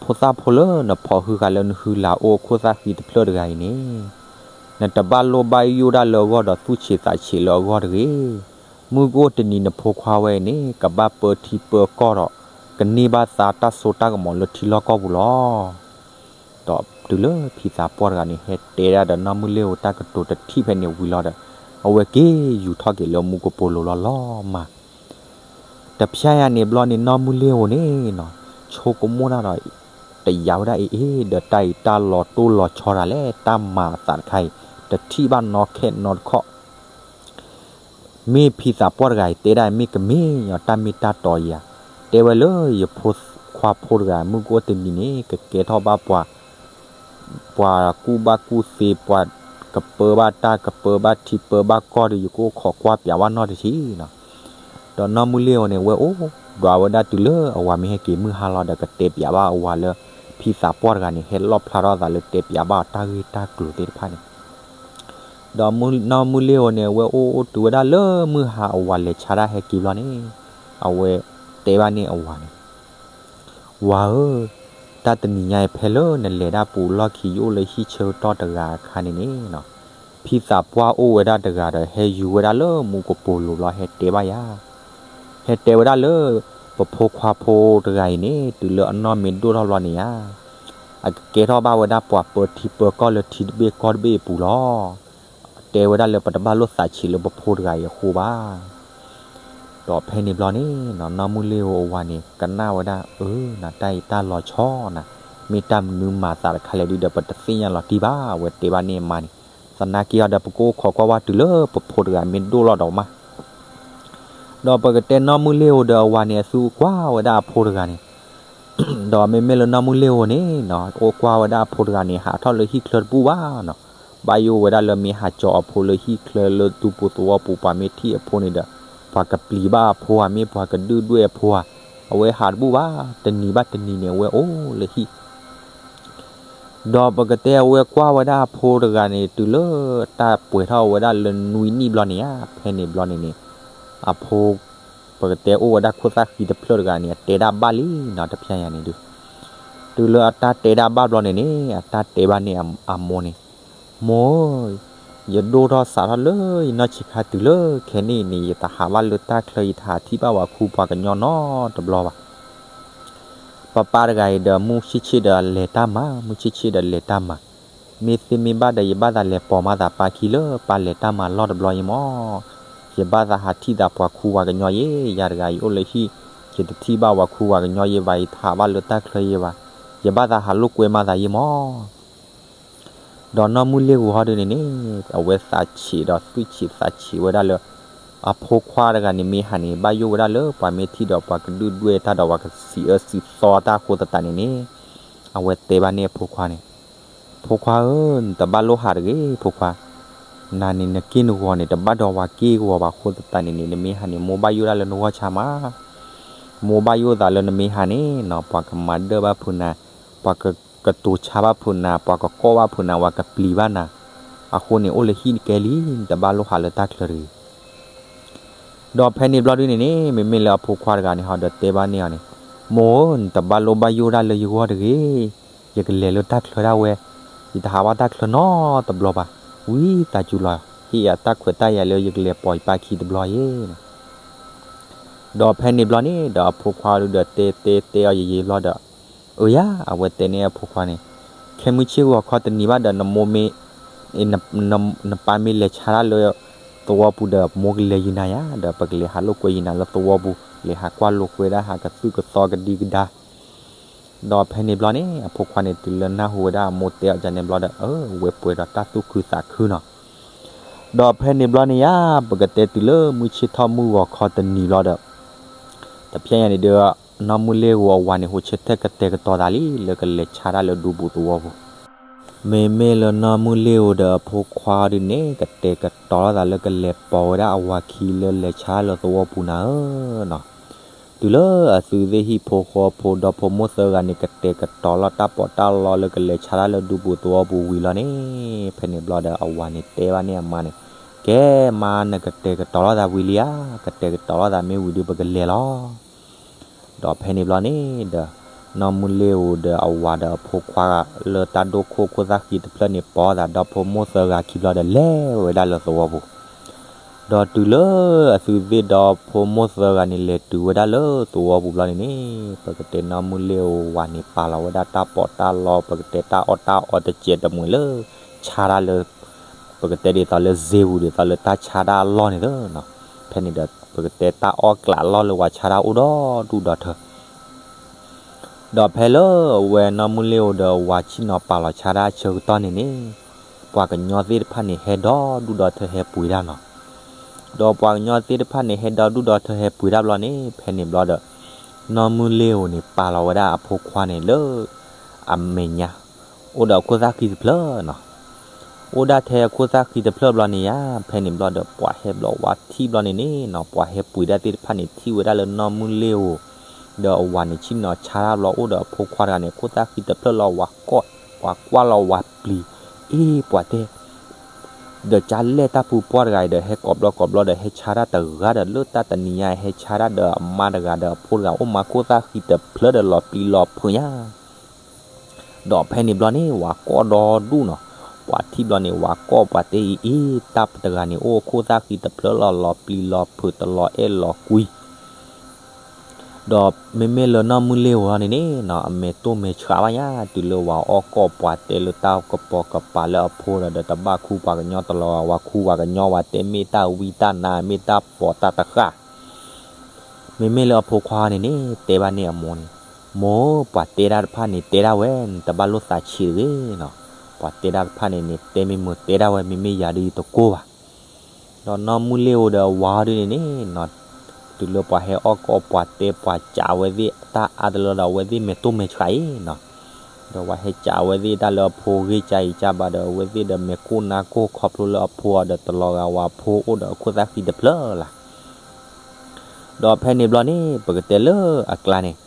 ဖိသၣ်ဖိလၢနဖိးဟုဃာ်လၢနဟုလၢ်အိၣ်အခိၣ်သၣ်ဃံတဖျၢၣ်တဂၤအံၤန့ၣ် နတဘၣ်လိၣ်ဘၣ်ယိၣ်ဒၣ်လၢအဂီၢ်ဒီးသူၣ်ဆံးသးဆံးလၢအဂီၢ်တဂ့ၤ. မုၢ်ကအိၣ်တနံၤနဖိခွါဝဲအံၤန့ၣ် ကဘၣ်ပၢထံပၢကီၢ်ဒီး ကန့ၢ်ဘၣ်သးတၢ်စိတၢ်ကမီၤလၢထံလီၢ်ကီၢ်ပူၤလီၤ. ဒီးတုၤလၢဖံသးပှၢ်တဂၤန့ၣ် ဟဲတဲဒၣ်ဒီးနီၢ်မုၢ်လ့ၤဧိၤတၢ်ကတိၤတထံၣ်ဖဲန့ၣ်ဝံၤလီၤဒီး အဝဲက့ၤယူၤထီၣ်က့ၤလၢမူကပိာ်လိၤလီၤလီၤမၢ်. တဖျဲညါန့ၣ်ဘျီန့ၣ် နီၢ်မုၢ်လ့ၤဧိၤန့ၣ်နီၤ ဆိကမိၣ်တၢ်ဒီး တယာ်ဝဲဒၣ်အံၤအ့ၤ ဒီးတၢ်အံၤတၢ်လီၤတိၢ်လီၤဆီတၢ်လဲၣ် တၢ်မၤအသးတခါအံၤ တထံၣ်ဘၣ်နီခဲနီတခီၣ် မ့ၢ်ဖံသးပှၢ်တဂၤအံၤတဲဒၣ် မ့ၢ်ကမ့ၢ်ညီတၢ်မ့ၢ်တၢ်တီဧါ, တဲဝဲလၢယဖိခွါဖိတဂၤ မုၢ်ကအိၣ်တနံၤန့ၣ် ကကဲထီၣ်ဘၣ်ပှၤ ပှၤကူၣ်ဘၣ်ကူၣ်သ့ ပှၤကပၢဘၣ်တၢ်ကပၢဘၣ်ထံပၢဘၣ်ကီၢ်ဒီး ယကအိၣ်ခိးကွၢ်ပၠးဘၣ်နီတထံၣ်နီၤ. ဒီးနီၢ်မုၢ်လ့ၤဧိၤန့ၣ် ဝဲအိၣ်ဒွးဝဲဒၣ်တုၤလၢအဝၤမ့ၢ်ဟဲက့ၤမုၢ်ဟါလီၤဒီး ကတဲပၠးဘၣ်အဝၤလၢ ဖံသးပှၢ်တဂၤန့ၣ် ဟဲလီၣ်ဖျါထီၣ်သးလၢတဲပၠးဘၣ်အီၤတၢ်ဂ့ၢ်တၢ်ကျိၤသ့ၣ်တဖၣ်န့ၣ် ဒီးနီၢ်မုၢ်လ့ၤဧိၤန့ၣ် အဝဲအိၣ်အိၣ်တုၤဝဲဒၣ်လၢမုၢ်ဟါ အဝၤလဲၤဆါတၢ်ဟဲက့ၤဘျီန့ၣ် အဝဲတဲဘၣ်န့ၣ်အဝၤန့ၣ် ဝၤဧၢ, တၢ်တနံၤညါအံၤဖဲလၢနလဲၤဒၣ်ပူၤလီၢ်ခံ ယအိၣ်လၢဟံၣ်ဆၢကတီၢ်တဂၤအခါန့ၣ်န့ၣ်နီၤ, ဖံသးပှၢ်အိၣ်ဝဲဒၣ်တဂၤဒီး ဟဲယူၤဝဲဒၣ်လၢမူကပိာ်လိၤဘျီ ဟဲတဲဘၣ်ယၤ, ဟဲတဲဝဲဒၣ်လၢ ပဖိခွါဖိတဂၤအံၤန့ၣ် တုၤလၢအနီၢ်မ့ၢ်ဒိၣ်ထီၣ်ဘျီန့ၣ်ဧါ အကကဲထီၣ်ဘၣ်ဝဲဒၣ်ပှၤပၢထံပၢကီၢ်လၢထံတဘ့ၣ်ကီၢ်တဘ့ၣ်အပူၤလီၤ. တဲဝဲဒၣ်လၢပတဘၣ်လိၣ်သးဆံးလၢပဖိတဂၤအံၤအဃိဘၣ်. ဒီးဖဲန့ၣ်ဘျီန့ၣ်နီၤ နီၢ်မုၢ်လ့ၤဧိၤအဝၤန့ၣ် ကနၣ်ဝဲဒၣ် အၢ နတၢ်အံၤတၢ်လီၤဆီနၤ, မ့ၢ်တၢ်မနုၤမၤသးတခါလဲၣ်ဒုဒီး ပတသ့ၣ်ညါလီၤတံၢ်ဘၣ် အဝဲတဲဘၣ်န့ၣ်အမါန့ၣ်, သနာ်က့အီၤဒီးပကအိၣ်ခိးကွၢ်ဝဲတုၤလၢပဖိတဂၤမ့ၢ်ဒိၣ်လီၤဒီးမး ဒီးပကတဲနီၢ်မုၢ်လ့ၤဧိၤဒီးအဝၤန့ၣ် အသုကွၢ်ဝဲဒၣ်အဖိတဂၤန့ၣ်, ဒီးမ့မ့ၢ်လၢနီၢ်မုၢ်လ့ၤဧိၤန့ၣ်နီၤ အိၣ်ကွၢ်ဝဲဒၣ်အဖိတဂၤန့ၣ် ဟးထီၣ်လၢဟံၣ်ချၢတဘူၣ်ဘၣ်နီၤ, ဘၣ်ယိၣ်ဝဲဒၣ်လၢမ့ၢ်ဟးကၠီၤအဖိလၢဟံၣ်ချၢလၢဒူပူၤသဝီပူၤ ပှၤမ့ၢ်ထံၣ်အဖိန့ၣ်ဒီး ပှၤကပျံၤဘၣ်အဖိဧါ မ့ၢ်ပှၤကဒုၣ်ဒွဲၣ်အဖိဧါ, အဝဲဟးတဘူၣ်ဘၣ် တနံၤဘၣ်တနံၤန့ၣ် အဝဲအိၣ်လၢဟံၣ် ဒီးပကတဲအဝဲကွၢ်ဝဲဒၣ်အဖိတဂၤန့ၣ် တုၤလၢတၢ်ပှဲၤထီၣ်ဝဲဒၣ်လၢနွံနံၣ်ဘျီန့ၣ်ဧါ, ဖဲန့ၣ်ဘျီန့ၣ်န့ၣ် အဖိ ပကတဲအိၣ်ဝဲဒၣ်ခိၣ်သၣ်ဃံတဖျၢၣ်တဂၤန့ၣ် အတဲဒၣ်ဘၣ်လံနီၤ တဖျဲညါန့ၣ်ဒု, တုၤလၢအတၢ်တဲဒၣ်ဘၣ်ဘျီန့ၣ်န့ၣ် အတၢ်တဲဘၣ်န့ၣ်အမိၢ်န့ၣ်, မိၢ်ဧၢ, ယဒိၣ်ထီၣ်စးထီၣ်လၢယနီၢ်ဆံးခါတုၤလၢခဲနံၣ်အံၤန့ၣ် ယတဟးဘၣ်လၢတၢ်ချၢ ယတဟးထံၣ်ဘၣ်ပှၤခူပှၤကညီနီတဘျီဘၣ် ပၢ်ပၢ်တဂၤအံၤဒီး မုၢ်ဆ့ၣ်ဆ့ၣ်ဒီးလဲၤတၢ်မၤ, မုၢ်ဆ့ၣ်ဆ့ၣ်ဒီးလဲၤတၢ်မၤ, မ့ၢ်သ့မ့ၢ်ဘၣ်ဒီး ယဘၣ်သးလဲၤပိာ်မၤသးပၢ်ခံလၢပၢ်လဲၤတၢ်မၤလီၢ်တဘျီယ့မး, ယဘၣ်သးဟးထံၣ်သးပှၤခူပှၤကညီယ့, ယၤတဂၤယအိၣ်လၢဟံၣ်, ယတထံၣ်ဘၣ်ပှၤခူပှၤကညီယ့ဘၣ်, ယတဟးဘၣ်လၢတၢ်ချၢယ့ဘၣ်, ယဘၣ်သးဟးလိာ်ကွဲမၤသးယ့မး ဒီးနီၢ်မုၢ်လ့ၤဧိၤဟီဒုန့ၣ်န့ၣ် အဝဲသးဆံးဒီးသူၣ်ဆံးသးဆံးဝဲဒၣ်လၢ အဖိခွါတဂၤန့ၣ်မ့ၢ်ဟးန့ၣ် ဘၣ်ယိၣ်ဝဲဒၣ်လၢပှၤမ့ၢ်ထံၣ်ဒီးပှၤကဒုၣ်ဒွဲၣ်တၢ်ဒီးပှၤကစံးအၢစံးသီတၢ်အဃိသတးန့ၣ်န့ၣ် အဝဲတဲဘၣ်န့ၣ်အဖိခွါန့ၣ်, ဖိခွါဧၢ, နတဘၣ်လိၣ်ဟးတဂ့ၤ ဖိခွါ, နၤန့ၣ် နက့ၢ်နဂီၤန့ၣ် တဘၣ်ဒီးပှၤက့ၢ်ဂီၤဘၣ်အဃိသတးန့ၣ်န့ၣ် နမ့ၢ်ဟးန့ၣ် မိၢ်ဘၣ်ယိၣ်ဒၣ်လၢနဂီၢ်ဆါမး မိၢ်ဘၣ်ယိၣ်သးလၢနမ့ၢ်ဟးန့ၣ်နီၤ ပှၤကမၤဒၢၣ်ဘၣ်ဖုးနၤ, ပှၤကကတိၤဆါဘၣ်ဖုးနၤ, ပှၤကကိးဘၣ်ဖုးနၤ, ပှၤကပျံၤဘၣ်နၤ, အဃိန့ၣ် အိၣ်လၢဟံၣ်တကဲလံ, နတဘၣ်လိၣ်ဟးလၢတၢ်ချၢတဂ့ၤ. ဒီးဖဲန့ၣ်ဘျီဒုန့ၣ်န့ၣ် မ့မ့ၢ်လၢအဖိခွါတဂၤန့ၣ်ဟီဒီးတဲဘၣ်န့ၢ်အီၤန့ၣ်, မိၢ်ဧၢ, နတဘၣ်လိၣ်ဘၣ်ယိၣ်ဒၣ်လၢယဂီၢ်တဂ့ၤ, ယကလဲၤလၢတၢ်ချၢဒၣ်ဝဲ, ယတဟးဘၣ်တၢ်ချၢနီတဘျီဘၣ်, ဝံသးစူၤလီၤ, ဟ့ၣ်ယၤတၢ်ခွဲးတၢ်ယာ်လၢယကလဲၤပိာ်ယပၢ်ခံတဘျီယ့ၣ် ဒီးဖဲန့ၣ်ဘျီန့ၣ်ဒီး အဖိခွါဒုဒီးတဲတဲတဲအီၤယံာ်ယံာ်ဘျီဒီး, အၢယၤ, အဝဲတဲန့ၢ်အဖိခွါန့ၣ်, ခဲမုၢ်ဆ့ၣ်ဂီၤခီတနံၤဘၣ်ဒီး နမိၢ်မ့ၢ်, နပၢ်မ့ၢ်လဲၤဆါတၢ်လၢသဝီပူၤဒီး မိၢ်ကလဲၤယံၤနၤယၤ, ဒီးပကလဲၤဟးလိာ်ကွဲယံၤနၤလၢသဝီပူၤ, လဲၤဟးကွၢ်လိာ်ကွဲဒၣ် ဟးကသုၣ်ကသီကဒံကဒါ ဒီးဖဲန့ၣ်ဘျီန့ၣ် အဖိခွါန့ၣ် တုၤလၢနၢ်ဟူဝဲဒၣ်အမိၢ်တဲအီၤဒ်န့ၣ်ဘျီဒီး အၢ ဝဲပှဲၤဒီးတၢ်သူၣ်ခုသးခုနီၤ. ဒီးဖဲန့ၣ်ဘျီန့ၣ်ယါ ပကတဲတုၤလၢမုၢ်ဆ့ၣ်ထီၣ်မုၢ်ဂီၤခီတနံၤဘျီဒီး တဖျဲညါန့ၣ်ဒီး နီၢ်မုၢ်လ့ၤဧိၤအဝၤန့ၣ် ဟိးဆၢထၢၣ်ကတဲာ်ကတီၤသးလံ လၢကလဲၤဆါတၢ်လၢဒူပူၤသဝီပူၤ မ့မ့ၢ်လၢနီၢ်မုၢ်လ့ၤဧိၤဒီးအဖိခွါဒုန့ၣ် ကတဲာ်ကတီၤလိာ်သးလၢကလဲၤပိာ်ဝဲဒၣ်အဝၤခံလၢလဲၤဆါလၢသဝီပူၤနၤဧၢနီၤ. တုၤလၢအသုးသ့ၣ်ဟံၣ်ဖိဃီဖိဒီဖိမိၢ်သၢဂၤန့ၣ် ကတဲာ်ကတီၤလိာ်တၢ်ပီးတၢ်လီလၢကလဲၤဆါတၢ်လၢဒူပူၤသဝီပူၤဝံၤလီၤန့ၣ် ဖဲန့ၣ်ဘျီဒီးအဝၤန့ၣ်တဲဘၣ်န့ၢ်အမါန့ၣ်, ကဲမါ နကတဲာ်ကတီၤလိာ်သးဝံၤလံဧါ, ကတဲာ်ကတီၤလိာ်သးမ့ၢ်ဝံၤဒီးပကလဲၤလီၤ. ဒီးဖဲန့ၣ်ဘျီန့ၣ်ဒီး နီၢ်မုၢ်လ့ၤဧိၤဒီးအဝၤဒီးအဖိခွါ လၢတၢ်ဒိၣ်ခိၣ်ခိၣ်သၣ်ဃံတဖျၢၣ်န့ၣ် ပိာ်သးဒီဖိမိၢ်သၢဂၤခံဘျီဒီး လဲၤဝဲဒၣ်လၢသဝီပူၤ. ဒီးတုၤလၢအသုးသ့ၣ်ဒီဖိမိၢ်သၢဂၤန့ၣ် လဲၤတုၤဝဲဒၣ်လၢသဝီပူၤဘျီန့ၣ်န့ၣ် ပကတဲနီၢ်မုၢ်လ့ၤဧိၤဝၤန့ၣ် ပာ်လီၤဝဲဒၣ်တၢ်ပီးတၢ်လီ ပကတဲတၢ်အီၣ်တၢ်အီတစဲးတမှဲၤလၢ ဆါတၢ်လၢ ပ ပကတဲဒ်သိးလၢစ့ပူၤ ဒ်သိးလၢတၢ်ဆါတၢ်အလီၢ်န့ၣ်လီၤ. ဖဲန့ၣ်ဒီး ပကတဲတၢ်အီၣ်ကျးလီၢ်လၢပှၤဆါတၢ်အိၣ်ဒီဒူၣ်ဒီထၢ ဒီးဖဲလၢအဝဲနီၢ်မုၢ်လ့ၤဧိၤဒီးအဝၤဆ့ၣ်နီၤပာ်လီၤဆါတၢ်အဆၢကတီၢ်န့ၣ်န့ၣ်, ပှၤကညီသ့ၣ်တဖၣ်န့ၣ် ဟဲဒီဒူၣ်ဒီထၢဟဲပှ့ၤတၢ်လီၤ. ဒီးပှၤကညီသ့ၣ်တဖၣ်န့ၣ် ဟဲဒီဒူၣ်ဒီထၢဟဲပှ့ၤတၢ်ဘျီန့ၣ် ဖဲန့ၣ်ဘျီဒီး နီၢ်မုၢ်လ့ၤဧိၤန့ၣ် ပာ်လီၤဝဲဒၣ်အဖိခွါန့ၣ်လၢ အမဲာ်ညါ အိၣ်ဒီးအခိၣ်သၣ်ဃံတဖျၢၣ်လီၤ. အိၣ်ဒၣ်ထဲအခိၣ်သၣ်ဃံတဖျၢၣ်ဘျီန့ၣ်ဧါ, ဖဲန့ၣ်ဘျီဒီး ပှၤဟဲဘျီဝဲထံၣ်ဘျီန့ၣ်န့ၣ်လီၤ, ပှၤဟဲပှ့ၤတၢ်သ့ၣ်တဖၣ်န့ၣ် ထံၣ်ဝဲဒၣ်လၢနီၢ်မုၢ်လ့ၤဧိၤ ဒီးအဝၤန့ၣ် ဆ့ၣ်နီၤဆါတၢ်ဘျီ အိၣ်ဒီးအဖိခွါတဂၤန့ၣ် အခိၣ်သၣ်ဃံတဖျၢၣ်လီၤ. ဝၤကွၢ်, ဝၤကွၢ်လီၤဝၤပျံၤ, အ့ ပှၤတဲ ဒီးကလဲၣ်တၢ်ပူၤပှၢ်တဂၤအံၤဒီး ဟဲကိးဘျီကိးဘျီဒီး ဟဲဆါတၢ်တဂၤဒီး လၢတၢ်တနံၤညါ ဟဲဆါတၢ်ဒီးအမါတဂၤဒီးအဖိတဂၤ အိၣ်မးခိၣ်သၣ်ဃံတဖျၢၣ်ဒီးလီၤပျံၤလီၤဖုးညါ. ဒီးဖဲန့ၣ်ဘျီန့ၣ် ဝၤကွၢ်ဒီဒူၣ်လီၤ. ပှၤထံၣ်ဘျီန့ၣ် ဝၤကွၢ်ပှၤတဲအံၤ အ့ တၢ်တဂၤန့ၣ် အိၣ်ခိၣ်သၣ်ဃံတဖျၢၣ်လီၤ လီၤပျံၤလီၤဖုး တလီၤအဲၣ်လီၤကွံ ဒီးမ့မ့ၢ်လၢနီၢ်မုၢ်လ့ၤဧိၤန့ၣ်န့ၣ်လီၤ, အမဲာ်တိၢ်မဲာ်ဆှးဘၣ်ညါ တုၤလၢဝၤအီၣ်ကိးပှၤတဲလၢတၢ်ကပီၤကပၤလၢအဖိဒီး တဘၣ်ခူပှၤကညီတလီၤဂာ် ဝၤခူပှၤကညီ ဝၤတဲမ့ၢ်တၢ်ဝံတၢ်နါ မ့ၢ်တၢ်ပိာ်တၢ်တဃၣ် မ့မ့ၢ်လၢအဖိခွါန့ၣ်န့ၣ် တဲဘၣ်န့ၢ်အမိၢ်န့ၣ်, မိၢ် ပှၤတဲဒၣ်တဖၣ်န့ၣ် တဲဒၣ်ဝဲ နတဘၣ်လိၣ်သးဆံးတဂ့ၤလီၤ. ပှၤတဲဒၣ်တဖၣ်န့ၣ်န့ၣ် တဲမ့ၢ်မုာ်တဲဒၣ်ဝဲ မ့မ့ၢ်ယၤဒီးယတကိၢ်ဘၣ်. ဒီးနီၢ်မုၢ်လ့ၤဧိၤဒီးအဝၤဒုန့ၣ်န့ၣ်လီၤ, တုၤလၢပှၤဟဲအီၣ်ကိးပှၤတဲပှၤစံးဝဲသ့ၣ်တၢ်အါတလၢဒီး အဝဲသ့ၣ်မဲာ်တိၢ်မဲာ်ဆှးအံၤလီၤ. ဒီးပှၤဟဲစံးဝဲသ့ၣ်တၢ်လၢအဖိဂ့ၢ်ကါအံၤကါဘၣ်ဒီး အဝဲသ့ၣ်ဒီးမဲာ်ကိၢ်နါကိၢ် ခီဖျိလၢအဖိအီၤဒီးတလီၤဂာ်ဝၤဖိ အိၣ်ဒီးအခိၣ်သၣ်ဃံတဖျၢၣ်လီၤ. ဒီးဖဲန့ၣ်ဘျီန့ၣ် ပကတဲလၢအကျါန့ၣ်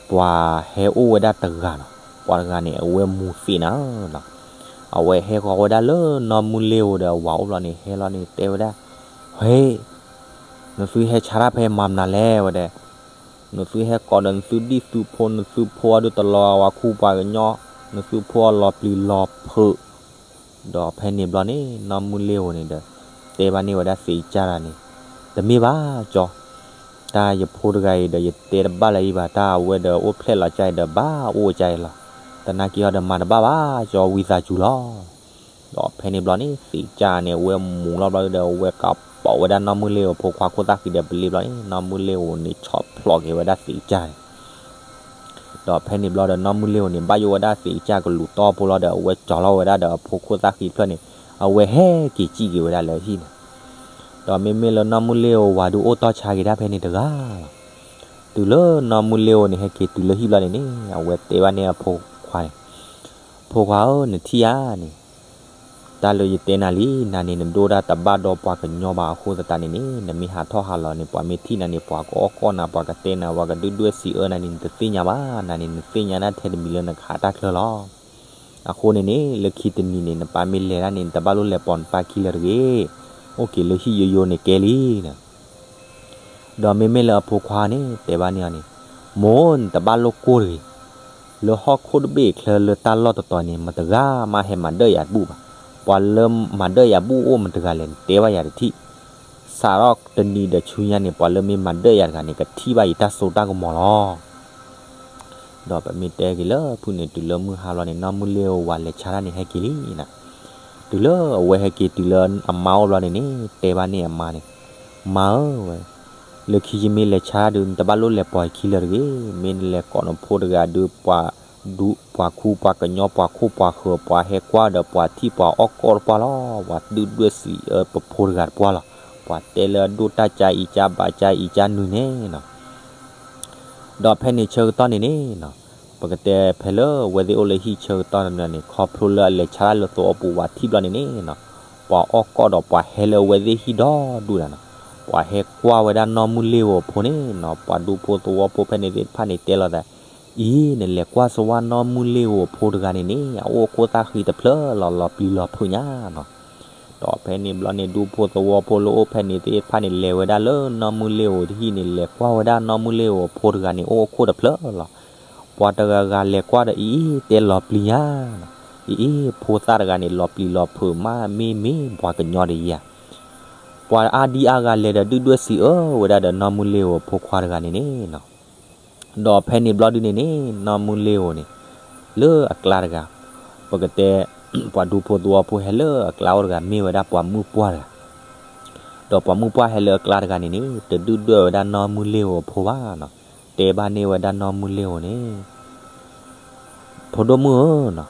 ပှၤဟဲအိၣ်ဝဲဒၣ်တဂၤလီၤ. ပှၤတဂၤန့ၣ် အဝဲမူၤသံးနၤလီၤ. အဝဲဟဲဃီၤဝဲဒၣ်လၢနီၢ်မုၢ်လ့ၤဧိၤဒီးအဝၤအိၣ်ဘျီန့ၣ် ဟဲလီၤန့ၣ် တဲဝဲဒၣ်, ဟဲ, နသုဟဲဆါတၢ်ဖဲမၤမနုၤလဲၣ်ဝဲဒၣ်, နသုဟဲကိးဒီးနသုဒံၣ်သုဖိ နသုဖိအဒုတလီၤဂာ်ဝၤခူပှၤကညီ, နသုဖိအလီၤပျံၤလီၤဖုး ဒီးဖဲန့ၣ်ဘျီန့ၣ် နီၢ်မုၢ်လ့ၤဧိၤန့ၣ်ဒီး တဲဘၣ်န့ၢ်ဝဲဒၣ်သံးကၢ်တဂၤန့ၣ်, တမ့ၢ်ဘၣ်ကၠီ, တၢ်ယဖိတဂၤအံၤဒီး ယတဲတဘၣ်လၢၤအံၤဘၣ်, တၢ်အဝဲဒီးအိၣ်ဖျဲၣ်လီၤကၢ်အံၤဒီး ဘၣ်အိၣ်ဝဲကၢ်အံၤလီၤ. သနာ်က့အီၤဒီးမၤတဘၣ်ဘၣ်ကၠီ ဝံသးစူၤလီၤ. ဒီးဖဲန့ၣ်ဘျီန့ၣ် သံးကၢ်န့ၣ် အဝဲမူၤလီၤဘျီဒီး အဝဲကပိာ်ဝဲဒၣ်နီၢ်မုၢ်လ့ၤဧိၤအဖိခွါခိၣ်သၣ်ဃံဒီးပလ့ဘျီန့ၣ် နီၢ်မုၢ်လ့ၤဧိၤန့ၣ် ဆီၣ်ဖျိးက့ၤဝဲဒၣ်သံးကၢ်န့ၣ် ဒီးဖဲန့ၣ်ဘျီဒီး နီၢ်မုၢ်လ့ၤဧိၤန့ၣ် ဘၣ်ယိၣ်ဝဲဒၣ်သံးကၢ်ကလူးတီၢ်ဖိလီၤဒီး အဝဲကၠီၤလီၤဝဲဒၣ်ဒီးအဖိခိၣ်သၣ်ဃံတဖျၢၣ်န့ၣ် အဝဲဟဲက့ၤစံၣ်က့ၤဝဲဒၣ်လၢဟံၣ်န့ၣ်, ဒီးမ့မ့ၢ်လၢနီၢ်မုၢ်လ့ၤဧိၤဝၤဒုးအိၣ်တီၢ်ဆါက့ၤဒၣ်ဖဲန့ၣ်တဂၤလီၤ. တုၤလၢနီၢ်မုၢ်လ့ၤဧိၤန့ၣ် ဟဲက့ၤတုၤလၢဟံၣ်ဘျီန့ၣ်န့ၣ် အဝဲတဲဘၣ်န့ၢ်အဖိခွါန့ၣ်, ဖိခွါဧၢ နထံၣ်ဧါန့ၣ် တၢ်လၢယတဲနၤလံ, နၤန့ၣ် နဒိၣ်ဒၣ်တဘၣ်ဒီးပှၤကညီဘၣ်အဃိသတးန့ၣ်န့ၣ် နမ့ၢ်ဟးထီၣ်ဟးလီၤန့ၣ် ပှၤမ့ၢ်ထံၣ်နၤန့ၣ် ပှၤကအီၣ်ကီၢ်နၤ ပှၤကတဲနၤ ပှၤကဒုၣ်ဒွဲၣ်စံးအၢနၤန့ၣ် နတသ့ၣ်ညါဘၣ်, နၤန့ၣ် နသ့ၣ်ညါဒၣ်ထဲတမံၤလၢနကဟးတၢ်ချၢလီၤ. အဃိန့ၣ်န့ၣ် လၢခံတနံၤန့ၣ် နပၢ်မ့ၢ်လဲၤဒၣ်န့ၣ် နတဘၣ်လိၣ်လဲၤပိာ်နပၢ်ခံလၢၤတဂ့ၤ, အိၣ်က့ၤလၢဟံၣ်ယိယိန့ၣ်ကဲလံန့ၣ် ဒီးမ့မ့ၢ်လၢအဖိခွါန့ၣ် တဲဘၣ်န့ၢ်အီၤန့ၣ်, မိၢ် နတဘၣ်လိၣ်ကိၢ်တဂ့ၤ, လၢဟီၣ်ခိၣ်တဘ့ၣ်အချၢလၢတၢ်လီၢ်တတီၤန့ၣ် မတဂၤမးဟဲမၤဒၢၣ်ယၤတဘူၣ်ဘၣ်. ပှၤလၢမၤဒၢၣ်ယၤဘူၣ်အိၣ်မတဂၤလဲၣ် နတဲဘၣ်ယၤတထံၣ်. စးထီၣ်တနံၤဒီးဆူညါန့ၣ် ပှၤလၢမ့ၢ်မၤဒၢၣ်ယၤတဂၤန့ၣ် ကထံၣ်ဘၣ်ယတၢ်စိတၢ်ကမီၤလီၤ. ဒီးပမ့ၢ်တဲက့ၤလၢဖုၣ်န့ၣ် တုၤလၢမုၢ်ဟါလီၤန့ၣ် နီၢ်မုၢ်လ့ၤဧိၤဝၤလဲၤဆါတၢ်န့ၣ် ဟဲက့ၤလံနၤ. တုၤလၢအဝဲဟဲက့ၤတုၤလၢအမါအိၣ်ဘျီန့ၣ်န့ၣ် တဲဘၣ်န့ၢ်အမါန့ၣ်, မါဧၢဝဲ, လၢခံယမ့ၢ်လဲၤဆါဒုး နတဘၣ်လိၣ်လဲၤပိာ်ယခံလၢၤတဂ့ၤ. မ့ၢ်နလဲၤကိးနဖိတဂၤဒုး ပှၤဒူ ပှၤခူ ပှၤကညီ ပှၤခိၣ်ပှၤဃၢၤ ပှၤဟဲကွၢ်ဒီးပှၤထံၣ်ပှၤအီၣ်ကီၢ်တပှၢ်လီၤ. ပှၤဒုၣ်ဒွဲၣ်စံးအၢပဖိတဂၤတပှၢ်လီၤ. ပှၤတဲလၢအဒိၣ်တၢ်ကၢအံၤကၢဘၣ်ကၢအံၤကၢနုၤန့ၣ်လီၤ. ဒီးဖဲန့ၣ်ဆၢကတီၢ်န့ၣ်န့ၣ်လီၤ, ပကတဲဖဲလၢအဝဲသ့ၣ်အိၣ်လၢဟံၣ်ဆၢကတီၢ်န့ၣ်န့ၣ် ခီဖျိလၢအလဲၤဆါတၢ်လၢသဝီပူၤ ပှၤထံၣ်ဘျီန့ၣ်န့ၣ်လီၤ, ပှၤအီၣ်ကီၢ်ဒီးပှၤဟဲလၢအဝဲသ့ၣ်ဟံၣ်ဒီဒူၣ်ဒၣ်လီၤ. ပှၤဟဲကွၢ်ဝဲဒၣ်နီၢ်မုၢ်လ့ၤဧိၤအဖိန့ၣ်လီၤ, ပှၤဒူဖိသဝီဖိဖဲန့ၣ်သ့ၣ်တဖၣ်န့ၣ်တဲလိာ်သး, အံၤ နလဲၤကွၢ်စ့ၢ်ဝဲနီၢ်မုၢ်လ့ၤဧိၤအဖိတဂၤန့ၣ်န့ၣ် အအိၣ်ခိၣ်သၣ်ဃံတဖျၢၣ်လီၤ လီၤပျံၤလီၤဖုးညါလီၤ. ဒီးဖဲန့ၣ်ဘျီန့ၣ် ဒူဖိသဝီဖိလၢအိၣ်ဖဲန့ၣ်သ့ၣ်တဖၣ်န့ၣ် လဲၤဝဲဒၣ်လၢနီၢ်မုၢ်လ့ၤဧိၤတဟံၣ်န့ၣ် လဲၤကွၢ်ဝဲဒၣ်နီၢ်မုၢ်လ့ၤဧိၤအဖိတဂၤန့ၣ် အိၣ်ခိၣ်တဖျၢၣ်လီၤ. ပှၤတဂၤဂၤလဲၤကွၢ်ဒီး အံၤ တဲလီၤပျံၤညါလီၤ, အံၤ အံၤ ဖိသၣ်တဂၤန့ၣ် လီၤပျံၤလီၤဖုးမး မ့မ့ၢ်ပှၤကညီတယၤ ပှၤအါဒံအါဂၤလဲၤဒီးဒုၣ်ဒွဲၣ်စံးအၢဝဲဒၣ်ဒီးနီၢ်မုၢ်လ့ၤဧိၤအဖိခွါတဂၤန့ၣ်န့ၣ်လီၤ. ဒီးဖဲန့ၣ်ဘျီဒုန့ၣ်န့ၣ် နီၢ်မုၢ်လ့ၤဧိၤန့ၣ် လၢအကျါတဂၤ ပကတဲ ပှၤဒူဖိသဝီဖိဟဲလၢအကျါအိၣ်တဂၤ မ့ၢ်ဝဲဒၣ်ပှၤမုၣ်ပှၢ်တဂၤ, ဒီးပှၤမုၣ်ပှၢ်ဟဲလၢအကျါတဂၤန့ၣ်န့ၣ် တဒုၣ်ဒွဲၣ်ဝဲဒၣ်နီၢ်မုၢ်လ့ၤဧိၤအဖိဘၣ်နီၤ, တဲဘၣ်န့ၢ်ဝဲဒၣ်နီၢ်မုၢ်လ့ၤဧိၤန့ၣ် ဖိဒိၣ်မုၣ်ဧၢနီၤ,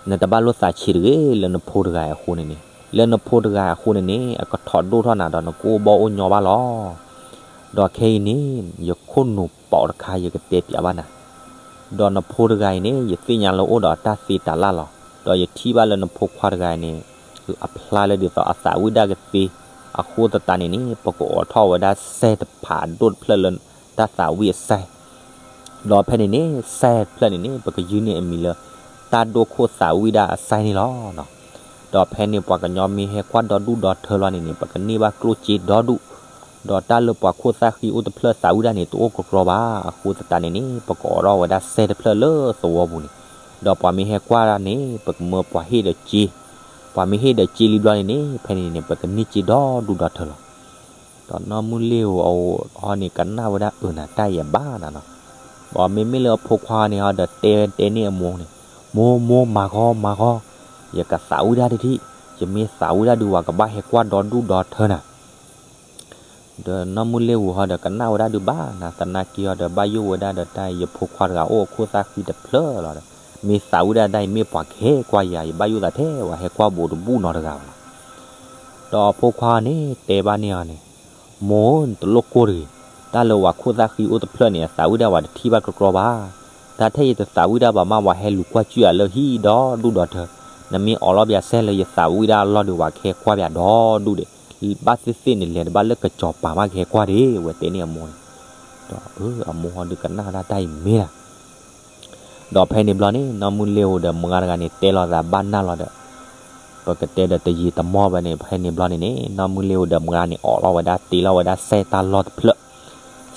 နတဘၣ်လိၣ်သးဆံးတဂ့ၤ လၢနဖိတဂၤအဃိန့ၣ်န့ၣ်, လၢနဖိတဂၤအဃိန့ၣ်န့ၣ် အကထီၣ်ဒိၣ်ထီၣ်နၤဒီးနကအိၣ်ဘၣ်အိၣ်ညီဘၣ်လီၤ. ဒီးခဲအံၤန့ၣ် ယခိၣ်နူာ်ပိာ်တခါ ယကတဲပၠးဘၣ်နၤ, ဒီးနဖိတဂၤအံၤန့ၣ် ယသ့ၣ်ညါလၢအိၣ်ဒီးအတၢ်သ့တၢ်လၢ်လီၤ. ဒီးယထံၣ်ဘၣ်လၢနဖိခွါတဂၤအံၤန့ၣ် အဖျါလၢဒ်သိးအသးဝံၣ်ဒၣ်ကသ့, အဃိသတးန့ၣ်န့ၣ် ပကအိးထီၣ်ဝဲဒၣ်စဲတဖးဒိၣ်တဖျၢၣ်လၢတၢ်သးဝံၣ်အစဲ ဒီးဖဲန့ၣ်န့ၣ် စဲတဖျၢၣ်န့ၣ်န့ၣ် ပကယုၢ်န့ၢ်အမံၤလၢ တၢ်ဒိၣ်ခိၣ်သးဝံၣ်ဒၣ်အစဲန့ၣ်လီၤ. ဒီးဖဲန့ၣ်ပှၤကညီမ့ၢ်ဟဲကွၢ်ဒီဒူၣ်ဒီထၢလီၤန့ၣ်န့ၣ် ပကန့ၢ်ဘၣ်ကျိၣ်စ့ဒီဒူၣ်, ဒီးတၢ်လၢပှၤခိၣ်သၣ်ဃံအိၣ်တဖျၢၣ်သးဝံၣ်ဒၣ်န့ၣ် တအိၣ်ကကြီဘၣ်. အဃိသတးန့ၣ်န့ၣ် ပကအိးထီၣ်ဝဲဒၣ်စဲတဖျၢၣ်လၢသဝီပူၤန့ၣ်, ဒီးပှၤမ့ၢ်ဟဲကွၢ်ဒၣ်န့ၣ် ပကမၢပှၤဟ့ၣ်ဒီးစ့, ပှၤမ့ၢ်ဟ့ၣ်ဒီးစ့လံဘျီန့ၣ်န့ၣ် ဖဲန့ၣ်န့ၣ် ပကန့ၢ်စ့ဒီဒူၣ်ဒီထၢလီၤ. ဒီးနီၢ်မုၢ်လ့ၤဧိၤအအိၣ်ဟီန့ၣ် ကနၣ်ဝဲဒၣ်အၢနၤ တၢ်အံၤအဘၣ်နၤနီၤ, ဒီးမ့မ့ၢ်လၢအဖိခွါန့ၣ်ဟီဒီးတဲတဲန့ၢ်အမိၢ်န့ၣ်, မိၢ်မိၢ်မၤဂီၤမၤဂီၤ, ယကသးဝံၣ်ဒၣ်တထံၣ်, ယမ့ၢ်သးဝံၣ်ဒၣ်ဒုး ပှၤကဘၣ်ဟဲကွၢ်ဒီဒူၣ်ဒီထၢနၤ ဒီးနီၢ်မုၢ်လ့ၤဧိၤဟီဒီးကနၣ်ဝဲဒၣ်ဒုးဘၣ်နၤ, သနာ်က့ဟီဒီးဘၣ်ယိၣ်ဝဲဒၣ်ဒီးတၢ်အံၤ ယဖိခွါတဂၤအိၣ်အခိၣ်သၣ်ဃံတဖျၢၣ်လီၤဒီး, မ့ၢ်သးဝံၣ်ဒၣ်တၢ်အံၤ မ့ၢ်ပှၤကဟဲကွၢ်ယၤ ယဘၣ်ယိၣ်သးထဲဝဲ ဟဲကွၢ်ဘူးတဘူၣ်နီတဂၤဘၣ်လီၤ. ဒီးအဖိခွါန့ၣ်တဲဘၣ်န့ၢ်အီၤန့ၣ်, မိၢ်ဧၢ နတလိၣ်ကိၢ်တဂ့ၤ, တၢ်လၢပှၤခိၣ်သၣ်ဃံအိၣ်တဖျၢၣ်န့ၣ် အသးဝံၣ်ဒၣ်ပှၤတထံၣ်ဘၣ်ကြီကြီဘၣ်. တၢ်ထဲယတသးဝံၣ်ဒၣ်ပှၤမး ပှၤဟဲလူၤကွၢ်စူၣ်ယၤလၢဟံၣ်ဒီဒူၣ်ဒီထၢ, နမ့ၢ်အိးလီၤပှၤစဲလၢယသးဝံၣ်ဒၣ်အလီၢ်ဒီး ပှၤကဟဲကွၢ်ပှၤဒီဒူၣ်ဒီး, ဘၣ်သ့ၣ်သ့ၣ်န့ၣ် လဲၤတဘၣ်လၢကစီၤပၤမးကဟဲကွၢ်ဒၣ် ဝဲတဲန့ၢ်အမိၢ်န့ၣ်, ဒီးအမိၢ်ဟီဒုးကနၣ်ဝဲဒၣ်တၢ်အံၤမ့ၢ်ဒၣ် ဒီးဖဲန့ၣ်ဘျီန့ၣ် နီၢ်မုၢ်လ့ၤဧိၤဒီးမုၢ်ဂၤတဂၤန့ၣ် တဲလိာ်သးဘၣ်နၢ်လီၤဒီး, ပကတဲဒီးတယံာ်တမီၢ်ဘၣ်န့ၣ် ဖဲန့ၣ်ဘျီန့ၣ်န့ၣ် နီၢ်မုၢ်လ့ၤဧိၤဒီးမုၢ်ဂၤန့ၣ် အိးလီၤဝဲဒၣ်တ့လီၤဝဲဒၣ်စဲတၢ်လီၢ်တဖျၢၣ်,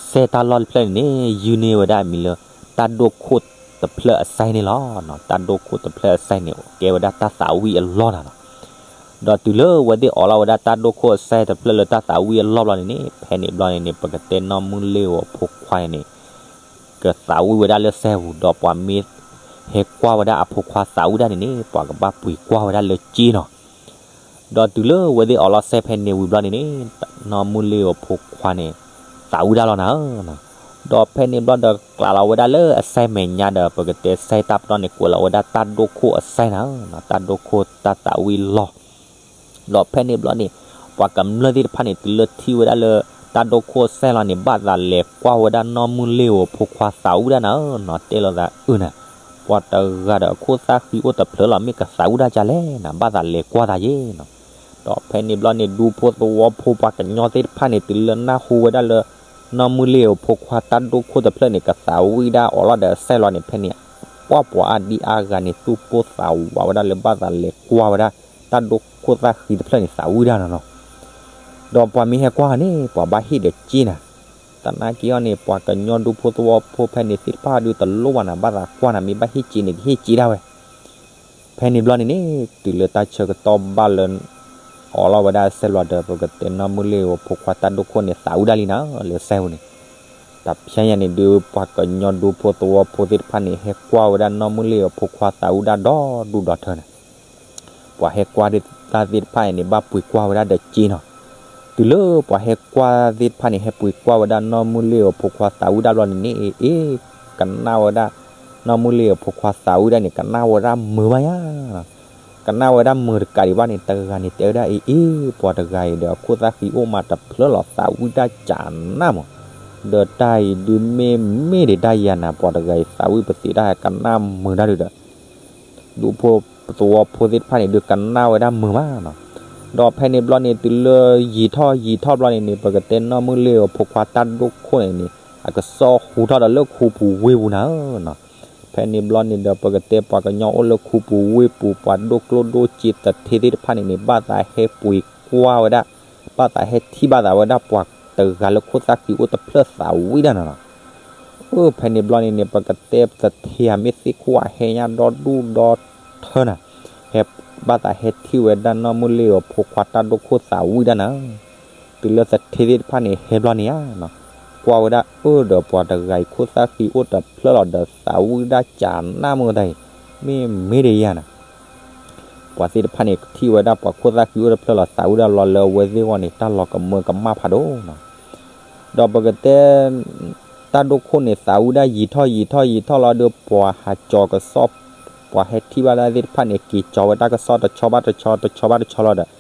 စဲတၢ်လီၢ်တဖျၢၣ်န့ၣ်န့ၣ် ယုၢ်န့ၢ်ဝဲဒၣ်အမံၤလၢ တၢ်ဒိၣ်ခိၣ်တဖျၢၣ်အစဲန့ၣ်လီၤ. တၢ်ဒိၣ်ခိၣ်တဖျၢၣ်အစဲန့ၣ် ကဲဝဲဒၣ်တၢ်သးဝံၣ်အလီၢ်နၤလီၤ. ဒီးတုၤလၢအဝဲသ့ၣ်အိးလီၤဝဲဒၣ်တၢ်ဒိၣ်ခိၣ်အစဲတဖျၢၣ်လၢတၢ်သးဝံၣ်အလီၢ်ဘျီန့ၣ်န့ၣ် ဖဲန့ၣ်ဘျီန့ၣ်န့ၣ် ပကတဲနီၢ်မုၢ်လ့ၤဧိၤအဖိခွါန့ၣ်န့ၣ် ကသးဝံၣ်ဝဲဒၣ်လၢစဲပူၤ ဒီးပှၤမ့ၢ်ဟဲကွၢ်ဝဲဒၣ်အဖိခွါသးဝံၣ်ဒၣ်န့ၣ်န့ၣ် ပှၤကဘၣ်ပှ့ၤကွၢ်ဝဲဒၣ်လၢစ့နီၤ. ဒီးတုၤလၢအဝဲသ့ၣ်အိးလီၤစဲဖဲန့ၣ်ဝံၤဘျီန့ၣ်န့ၣ် နီၢ်မုၢ်လ့ၤဧိၤအဖိခွါန့ၣ် သးဝံၣ်ဒၣ်လီၤနၤဧၢ. ဒီးဖဲန့ၣ်ဘျီဒီးကျးလီၤဝဲဒၣ်လၢအစဲမဲာ်ညါဒီး ပကတဲစဲတၢ်ပတီၢ်န့ၣ် ကွဲးလီၤဝဲဒၣ်တၢ်ဒိၣ်ခိၣ်အစဲနၤဧၢ, တၢ်ဒိၣ်ခိၣ်တၢ်သးဝံၣ်လီၢ် ဒီးဖဲန့ၣ်ဘျီန့ၣ် ပှၤကမျၢၢ်သ့ၣ်တဖၣ်န့ၣ် တုၤလၢထံၣ်ဝဲဒၣ်လၢ တၢ်ဒိၣ်ခိၣ်အစဲလီၤန့ၣ် ဘၣ်သးလဲၤကွၢ်ဝဲဒၣ်နီၢ်မုၢ်လ့ၤဧိၤအဖိခွါသးဝံၣ်ဒၣ်နၤဧၢနီၤ, တဲလိာ်သးအၢနၤ, ပှၤတဂၤဒီးအခိၣ်သၣ်ဃံအိၣ်တဖျၢၣ်လီၤ မ့ၢ်ကသးဝံၣ်ဒၣ်ကလဲၣ်နၤ, ဘၣ်သးလဲၤကွၢ်သးယဲနီၤ. ဒီးဖဲန့ၣ်ဘျီန့ၣ် ဒူဖိသဝီဖိပှၤကညီသ့ၣ်တဖၣ်န့ၣ် တုၤလၢနၢ်ဟူဝဲဒၣ်လၢ နီၢ်မုၢ်လ့ၤဧိၤအဖိခွါတၢ်ဒိၣ်ခိၣ်တဖျၢၣ်န့ၣ် ကသးဝံၣ်ဒၣ်အိးလီၤဒီးအစဲလီၤန့ၣ် ဖဲန့ၣ် ပှၤပှၤအါဒံအါဂၤန့ၣ် သူၣ်ပိၢ်သးဝးဝဲဒၣ်လၢဘၣ်သးလဲၤကွၢ်ဝဲဒၣ် တၢ်ဒိၣ်ခိၣ်သၣ်ဃံတဖျၢၣ်န့ၣ် သးဝံၣ်ဒၣ်နီၤနီၤ. ဒီးပှၤမ့ၢ်ဟဲကွၢ်န့ၣ် ပှၤဘၣ်ဟ့ၣ်ဒီးစ့နၤ, သနာ်က့အီၤန့ၣ် ပှၤကညီဒူဖိသဝီဖိဖဲန့ၣ်သ့ၣ်တဖၣ်ဒုးတလိၣ်ဘၣ်နၤ, ဘၣ်သးကွၢ်နၤ မ့ၢ်ဘၣ်ဟ့ၣ်စ့န့ၣ် ကဟ့ၣ်စ့ဒၣ်ဝဲ ဖဲန့ၣ်ဘျီန့ၣ်န့ၣ် တုၤလၢတၢ်ဆၢကတီၢ်ဘၣ်လၢ အိးလီၤဝဲဒၣ်အစဲလီၤဒီး ပကတဲနီၢ်မုၢ်လ့ၤဧိၤအဖိခွါတၢ်ဒိၣ်ခိၣ်န့ၣ် သးဝံၣ်ဒၣ်လံနၤဧၢ လၢစဲပူၤန့ၣ်. တဖဲညါန့ၣ်ဒုး ပှၤကညီဒူဖိသဝီဖိသ့ၣ်တဖၣ်န့ၣ် ဟဲကွၢ်ဝဲဒၣ်နီၢ်မုၢ်လ့ၤဧိၤအဖိခွါသးဝံၣ်ဒၣ်ဒီဒူၣ်ဒီထၢနၤ ပှၤဟဲကွၢ်တၢ်သ့ၣ်တဖၣ်အံၤန့ၣ် ဘၣ်ပှ့ၤကွၢ်ဝဲဒၣ်ဒီးစ့နီၤ. တုၤလၢပှၤဟဲကွၢ်သ့ၣ်တဖၣ်န့ၣ် ဟဲပှ့ၤကွၢ်ဝဲဒၣ်နီၢ်မုၢ်လ့ၤဧိၤအဖိခွါသးဝံၣ်ဒၣ်ဘျီန့ၣ်န့ၣ် အ့ ကနၣ်ဝဲဒၣ် နီၢ်မုၢ်လ့ၤဧိၤအဖိခွါသးဝံၣ်ဒၣ်န့ၣ် ကနၣ်ဝဲဒၣ်မုာ်ဘၣ်ယါ ကနၣ်ဝဲဒၣ်မုာ်တကးဒံးဘၣ်န့ၣ် တဂၤန့ၣ်တဲဝဲဒၣ်အံၤ အ့ ပှၤတဂၤအံၤဒီး အခိၣ်သၣ်ဃံအိၣ်မးတဖျၢၣ်လီၤ သးဝံၣ်တၢ်ကနၣ်မး, ဒီးတၢ်အံၤဒုးမ့ၢ်မ့ၢ်ဒံးတၢ်ယၤနၤ ပှၤတဂၤအံၤသးဝံၣ်ပသံးတၢ်ကနၣ်မုာ်ဒၣ်ဒုးဒီး ဒူဖိသဝီဖိသ့ၣ်တဖၣ်န့ၣ် ဒုးကနၣ်ဝဲဒၣ်မုာ်မးနီၤ. ဒီးဖဲန့ၣ်ဘျီန့ၣ်တုၤလၢယံာ်ထီၣ်ယံာ်ထီၣ်ဘျီန့ၣ်န့ၣ် ပကတဲနီၢ်မုၢ်လ့ၤဧိၤအဖိခွါတၢ်ဒိၣ်ခိၣ်န့ၣ်န့ၣ် အကစီၣ်ဟူထီၣ်ဒီးလၢခူပူၤဝ့ၢ်ပူၤနၤဧၢနီၤ. ဖဲန့ၣ်ဘျီန့ၣ်ဒီး ပကတဲပှၤကညီအိၣ်လၢခူပူၤဝ့ၢ်ပူၤ ပှၤဒိၣ်ကျိၣ်ဒိၣ်စ့သထ့သ့ၣ်တဖၣ်န့ၣ်န့ၣ် ဘၣ်သးဟဲပှ့ၤကွၢ်ဝဲဒၣ် ဘၣ်သးဟဲထံၣ်ဘၣ်သးဝဲဒၣ်ပှၤတဂၤလၢခိၣ်သၣ်ဃံအိၣ်တဖျၢၣ်သးဝံၣ်ဒၣ်နီၤနီၤ. အဖဲန့ၣ်ဘျီန့ၣ်န့ၣ် ပကတဲသထ့ဧါ မ့ၢ်သ့ၣ်ခိၣ်ဧါ ဟဲညါဒီဒူၣ်ဒီထၢနၤ, ဟဲဘၣ်သးဟဲထံၣ်ဝဲဒၣ်နီၢ်မုၢ်လ့ၤဧိၤအဖိခွါတၢ်ဒိၣ်ခိၣ်သးဝံၣ်ဒၣ်နၤ. တုၤလၢသထ့သ့ၣ်တဖၣ်န့ၣ် ဟဲဘျီန့ၣ်ဧါနီၤ, ကွၢ်ဝဲဒၣ်အၢဒီးပှၤတဂၤအံၤ ခိၣ်သၣ်ဃံအိၣ်တဖျၢၣ်လီၤဒီးသးဝံၣ်ဒၣ်ကနၣ်မုာ်တၢ်အံၤ မ့ၢ်မ့ၢ်ဒံးယၤနၤ. ပှၤသ့ၣ်တဖၣ်န့ၣ် ထံၣ်ဝဲဒၣ်ပှၤခိၣ်သၣ်ဃံအိၣ်တဖျၢၣ်လီၤ သးဝံၣ်ဒၣ်ဘျီလၢအဝဲသ့ၣ်အဂီၢ်န့ၣ် တၢ်လီၤကမၢကမၣ်ဖးဒိၣ်နီၤ. ဒီးပကတဲ တၢ်ဒိၣ်ခိၣ်န့ၣ် သးဝံၣ်ဒၣ်ယံာ်ထီၣ်ယံာ်ထီၣ်ယံာ်ထီၣ်လီၤဒီး ပှၤဟးကၠီၤကစီၣ် ပှၤဟဲထံၣ်ဘၣ်ဒၣ်သ့ၣ်တဖၣ်န့ၣ် က့ၤကၠီၤဝဲတၢ်ကစီၣ်တဆီဘၣ်တဆီ တဆီဘၣ်တဆီလီၤဒီး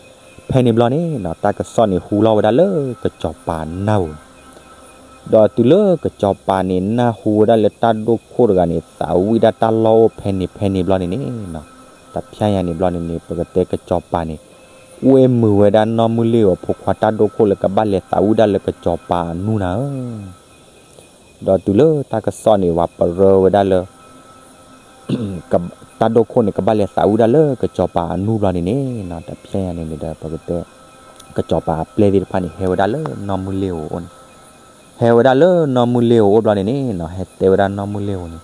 ဖဲန့ၣ်ဘျီန့ၣ်နီၤ တၢ်ကစီၣ်န့ၣ်ဟူလီၤဝဲဒၣ်လၢကစီၤပၤနၢ်ပူၤ ဒီးတုၤလၢကစီၤပၤန့ၣ် နၢ်ဟူဝဲဒၣ်လၢတၢ်ဒိၣ်ခိၣ်တဂၤန့ၣ် သးဝံၣ်ဒၣ်တၢ်လီၢ်အိၣ်ဖဲန့ၣ်ဖဲန့ၣ်ဘျီန့ၣ်န့ၣ်နီၤ, တဖျဲညါန့ၣ်ဘျီန့ၣ်န့ၣ် ပကတဲကစီၤပၤန့ၣ် အိၣ်အ့ၣ်မုာ်ဝဲဒၣ်နီၢ်မုၢ်လ့ၤဧိၤအဖိခွါတၢ်ဒိၣ်ခိၣ်လၢကဘၣ်လဲၤသးဝံၣ်ဒၣ်လၢကစီၤပၤအနူၢ်နၤဧၢ ဒီးတုၤလၢတၢ်ကစီၣ်န့ၣ် ဝၤပရၢဝဲဒၣ်လၢ တၢ်ဒိၣ်ခိၣ်န့ၣ် ကဘၣ်လဲၤသးဝံၣ်ဒၣ်လၢကစီၤပၤအနူၢ်ဘျီန့ၣ်န့ၣ်နီၤ, တဖျဲညါန့ၣ်န့ၣ်ဒီး ပကတဲ ကစီၤပၤအပျဲၢ်သ့ၣ်တဖၣ်န့ၣ် ဟဲဝဲဒၣ်လၢနီၢ်မုၢ်လ့ၤဧိၤအအိၣ်န့ၣ်, ဟဲဝဲဒၣ်လၢနီၢ်မုၢ်လ့ၤဧိၤအအိၣ်ဘျီန့ၣ်န့ၣ်နီၤ ဟဲတဲဝဲဒၣ်နီၢ်မုၢ်လ့ၤဧိၤန့ၣ်,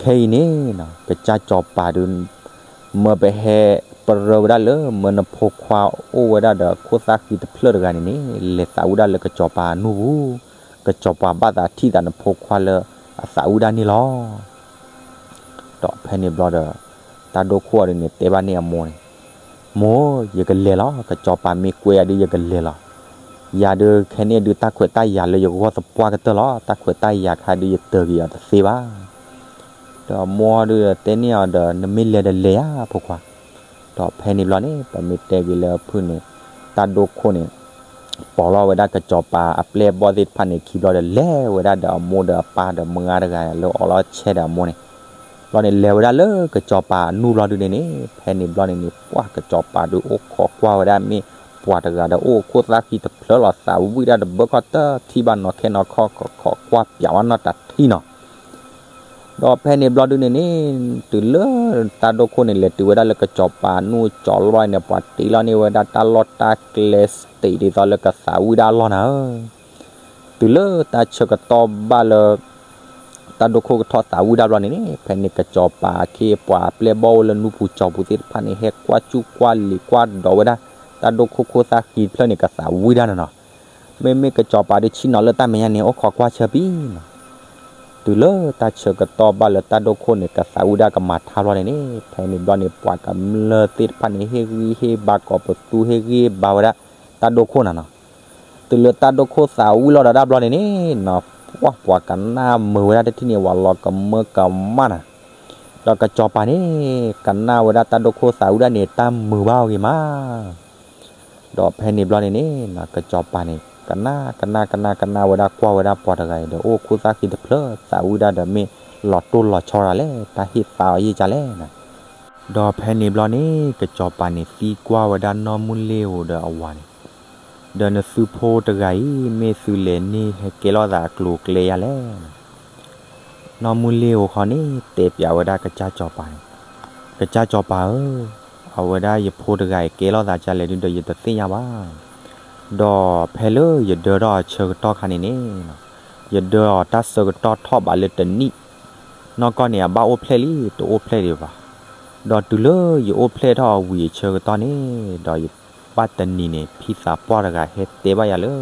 ခဲအံၤန့ၣ်နီၤ ကစၢ်စီၤပၤဒုး မၢပဟဲပရၢဝဲဒၣ်လၢ မၢနဖိခွါအိၣ်ဝဲဒၣ်ဒီးခိၣ်သၣ်ဃံတဖျၢၣ်တဂၤန့ၣ်န့ၣ် လဲၤသးဝံၣ်ဒၣ်လၢကစီၤပၤအနူၢ်ပူၤ, ကစီၤပၤဘၣ်သးထံၣ်သးနဖိခွါလၢအသးဝံၣ်ဒၣ်န့ၣ်လီၤ. ဒီးဖဲန့ၣ်ဘျီဒီး တၢ်ဒိၣ်ခိၣ်အီၤဒုးန့ၣ် တဲဘၣ်န့ၢ်အမိၢ်န့ၣ်, မိၢ်ဧၢ, ယကလဲၤလီၤ, ကစီၤပၤမ့ၢ်ကွဲယၤဒုးယကလဲၤလီၤ. ယၤဒုးခဲန့ၣ်ဒုးတၢ်ခွဲးတၢ်ယာ်လၢယဂီၢ်သပှၢ်ကတၢၢ်လီၤ, တၢ်ခွဲးတၢ်ယာ်ခါဒုးယတၢၤက့ၤအီၤတသ့ဘၣ်. ဒီးမိၢ်ဒုးတဲန့ၢ်အီၤဒီး နမ့ၢ်လဲၤဒီးလဲၤဧါ ဖိခွါ. ဒီးဖဲန့ၣ်ဘျီန့ၣ် ပမ့ၢ်တဲက့ၤလၢအဖုၣ်န့ၣ် တၢ်ဒိၣ်ခိၣ်န့ၣ် ပိာ်လီၤဝဲဒၣ်ကစီၤပၤအပျဲၢ်အဘီၣ်သ့ၣ်တဖၣ်န့ၣ်ခံဘျီဒီး လဲၤဝဲဒၣ်ဒီးအမိၢ်ဒီးအပၢ်ဒီးမုၢ်ဂၤတဂၤလၢအီလီၤဆဲးဒီးအမိၢ်န့ၣ်, ဘျီန့ၣ် လဲၤဝဲဒၣ်လၢကစီၤပၤအနူၢ်ဘျီဒုးန့ၣ်န့ၣ် ဖဲန့ၣ်ဘျီန့ၣ်န့ၣ် ပှၢ်ကစီၤပၤဒုးအိၣ်ခိးကွၢ်ဝဲဒၣ်မ့ၢ်ပှၤတဂၤဒီး အိၣ်ခိၣ်သၣ်ဃံတဖျၢၣ်လီၤ သးဝံၣ်ဒၣ်တဘၢခီၣ်တထံၣ်ဘၣ်နီၤ ခဲနီၤခီၣ်ခိးကွၢ်ပၠးဝဲနီတၢ်ထံၣ်နီၤ. ဒီးဖဲန့ၣ်ဘျီဒုးန့ၣ်န့ၣ် တုၤလၢတၢ်ဒိၣ်ခိၣ်န့ၣ် လဲၤတုၤဝဲဒၣ်လၢကစီၤပၤအနူၢ်ကၠီၤလီၢ်န့ၣ် ပှၤတ့လီၤန့ၢ်ဝဲဒၣ်တၢ်လီၢ်တၢ်ကျဲ စတ့း ဒ်သိးလၢကသးဝံၣ်ဒၣ်အလီၢ်နၤဧၢ. တုၤလၢတၢ်ဆၢကတီၢ်ဘၣ်လၢ တၢ်ဒိၣ်ခိၣ်ကထီၣ်သးဝံၣ်ဒၣ်ဘျီန့ၣ်န့ၣ် ဖဲန့ၣ်ကစီၤပၤအခ့အပှၤအပျဲၢ်ဘီၣ်အိၣ်လၢနူၢ်ပူၤကၠီၤပူၤသ့ၣ်တဖၣ်န့ၣ် ဟဲကွၢ်စူၣ်ကွၢ်လံၤကွၢ်ဒိးဝဲဒၣ် တၢ်ဒိၣ်ခိၣ်ခိၣ်သၣ်ဃံတဖျၢၣ်န့ၣ် ကသးဝံၣ်ဒၣ်နၤနီၤ. မ့မ့ၢ်ကစီၤပၤဒုးဆ့ၣ်နီၤလၢတၢ်မဲာ်ညါန့ၣ် အိၣ်ခိးကွၢ်ဆၢပံနီၤ. တုၤလၢတၢ်ဆၢကတီၢ်ဘၣ်လၢတၢ်ဒိၣ်ခိၣ်န့ၣ် ကသးဝံၣ်ဒၣ်ကမၤထါဘျီန့ၣ်န့ၣ် ဖဲန့ၣ်ဘျီန့ၣ် ပှၤကမျၢၢ်သ့ၣ်တဖၣ်န့ၣ် ဟ့ၣ်ဂံၢ်ဟ့ၣ်ဘါကိးပသူ ဟ့ၣ်ဂံၢ်ဟ့ၣ်ဘါဝဲဒၣ် တၢ်ဒိၣ်ခိၣ်နၤနီၤ. တုၤလၢတၢ်ဒိၣ်ခိၣ်သးဝံၣ်လီၤဒီးဒၣ်ဘျီန့ၣ်န့ၣ်နီၤ ပှၢ်ပှၤကနၣ်မုာ်ဝဲဒၣ်တထံၣ်န့ၣ် ဝၤလီၤကမၢကမၣ်နၤ. ဒီးကစီၤပၤန့ၣ် ကနၣ်ဝဲဒၣ်တၢ်ဒိၣ်ခိၣ်သးဝံၣ်ဒၣ်န့ၣ် တၢ်မုာ်ဘၣ်အီၤဂ့ၤမး ဒီးဖဲန့ၣ်ဘျီန့ၣ်န့ၣ်နီၤ ကစီၤပၤန့ၣ် ကနၣ်ကနၣ်ကနၣ်ကနၣ်ဝဲဒၣ်ကွၢ်ဝဲဒၣ်ပှၤတဂၤအံၤဒီး အိၣ်ခိၣ်သၣ်ဃံတဖျၢၣ် သးဝံၣ်ဒၣ်ဒီးမ့ၢ်လီၤတိၢ်လီၤဆီတဂၤလဲၣ် တၢ်ဟ့ၣ်သါအီၤယံာ်ကလဲၣ်နီၤ. ဒီးဖဲန့ၣ်ဘျီန့ၣ် ကစီၤပၤန့ၣ်သံကွၢ်ဝဲဒၣ်နီၢ်မုၢ်လ့ၤဧိၤဒီးအဝၤန့ၣ်, ဒီးနသုဖိတဂၤအံၤ မ့ၢ်သုလဲၤန့ၢ်ဟဲကဲလီၤသးအကျိၤအကျဲယါလဲၣ်နီၤ. နီၢ်မုၢ်လ့ၤဧိၤခီန့ၣ် တဲပၠးဝဲဒၣ်ကစၢ်စီၤပၤန့ၣ်, ကစၢ်စီၤပၤဧၢ, အဝဲဒၣ်ယဖိတဂၤအံၤကဲလီၤသးကလဲၣ်ဒုးဒီးယတသ့ၣ်ညါဘၣ်. ဒီးဖဲလၢယဒၢထီၣ်အဆၢကတီၢ်ခါန့ၣ်န့ၣ်, ယဒၢအီၤတၢ်ဆၢကတီၢ်ထီၣ်ဘးလၢတနံၣ်, နီၢ်ကီၢ်န့ၣ် အဘၣ်အိၣ်ဖျဲၣ်လံ တအိၣ်ဖျဲၣ်ဒံးဘၣ်. ဒီးတုၤလၢယအိၣ်ဖျဲၣ်ထီၣ်အဝံၤအဆၢကတီၢ်န့ၣ်, ဒီးယဘၣ်တနံၤန့ၣ် ဖံသးပှၢ်တဂၤဟဲတဲဘၣ်ယၤလၢ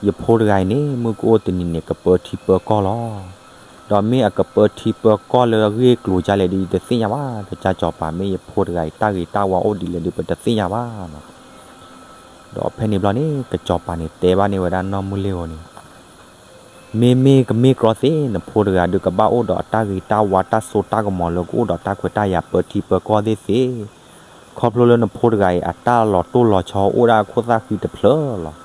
ယဖိတဂၤအံၤန့ၣ် မုၢ်ကအိၣ်တနံၤန့ၣ် ကပၢထံပၢကီၢ်လီၤ. ဒီးမ့ၢ်အကပၢထံပၢကီၢ်လၢအဂ့ၢ်အကျိၤဒ်လဲၣ်ဒုး ယတသ့ၣ်ညါဘၣ်. ကစၢ်စီၤပၤ မ့ၢ်ယဖိတဂၤအံၤ တၢ်ဂ့ၤတၢ်ဝါအိၣ်ဒ်လဲၣ်ဒုး ပတသ့ၣ်ညါဘၣ်နီၤ. ဒီးဖဲန့ၣ်ဘျီန့ၣ် ကစီၤပၤန့ၣ်တဲဘၣ်န့ၢ်ဝဲဒၣ်နီၢ်မုၢ်လ့ၤဧိၤန့ၣ်, မ့မ့ၢ်ကမ့ၢ်ကြီသ့ၣ် နဖိတဂၤဒုးကဘၣ်အိၣ်ဒီးတၢ်ဂ့ၤတၢ်ဝါတၢ်စိတၢ်ကမီၤလၢကအိၣ်ဒီးတၢ်ခွဲးတၢ်ယာ်ပၢထံပၢကီၢ်သ့ၣ်သ့ၣ်, ခီဖျိလၢနဖိတဂၤအံၤ အတၢ်လီၤတိၢ်လီၤဆီအိၣ်ဒၣ်ခိၣ်သၣ်ဃံတဖျၢၣ်လီၤ.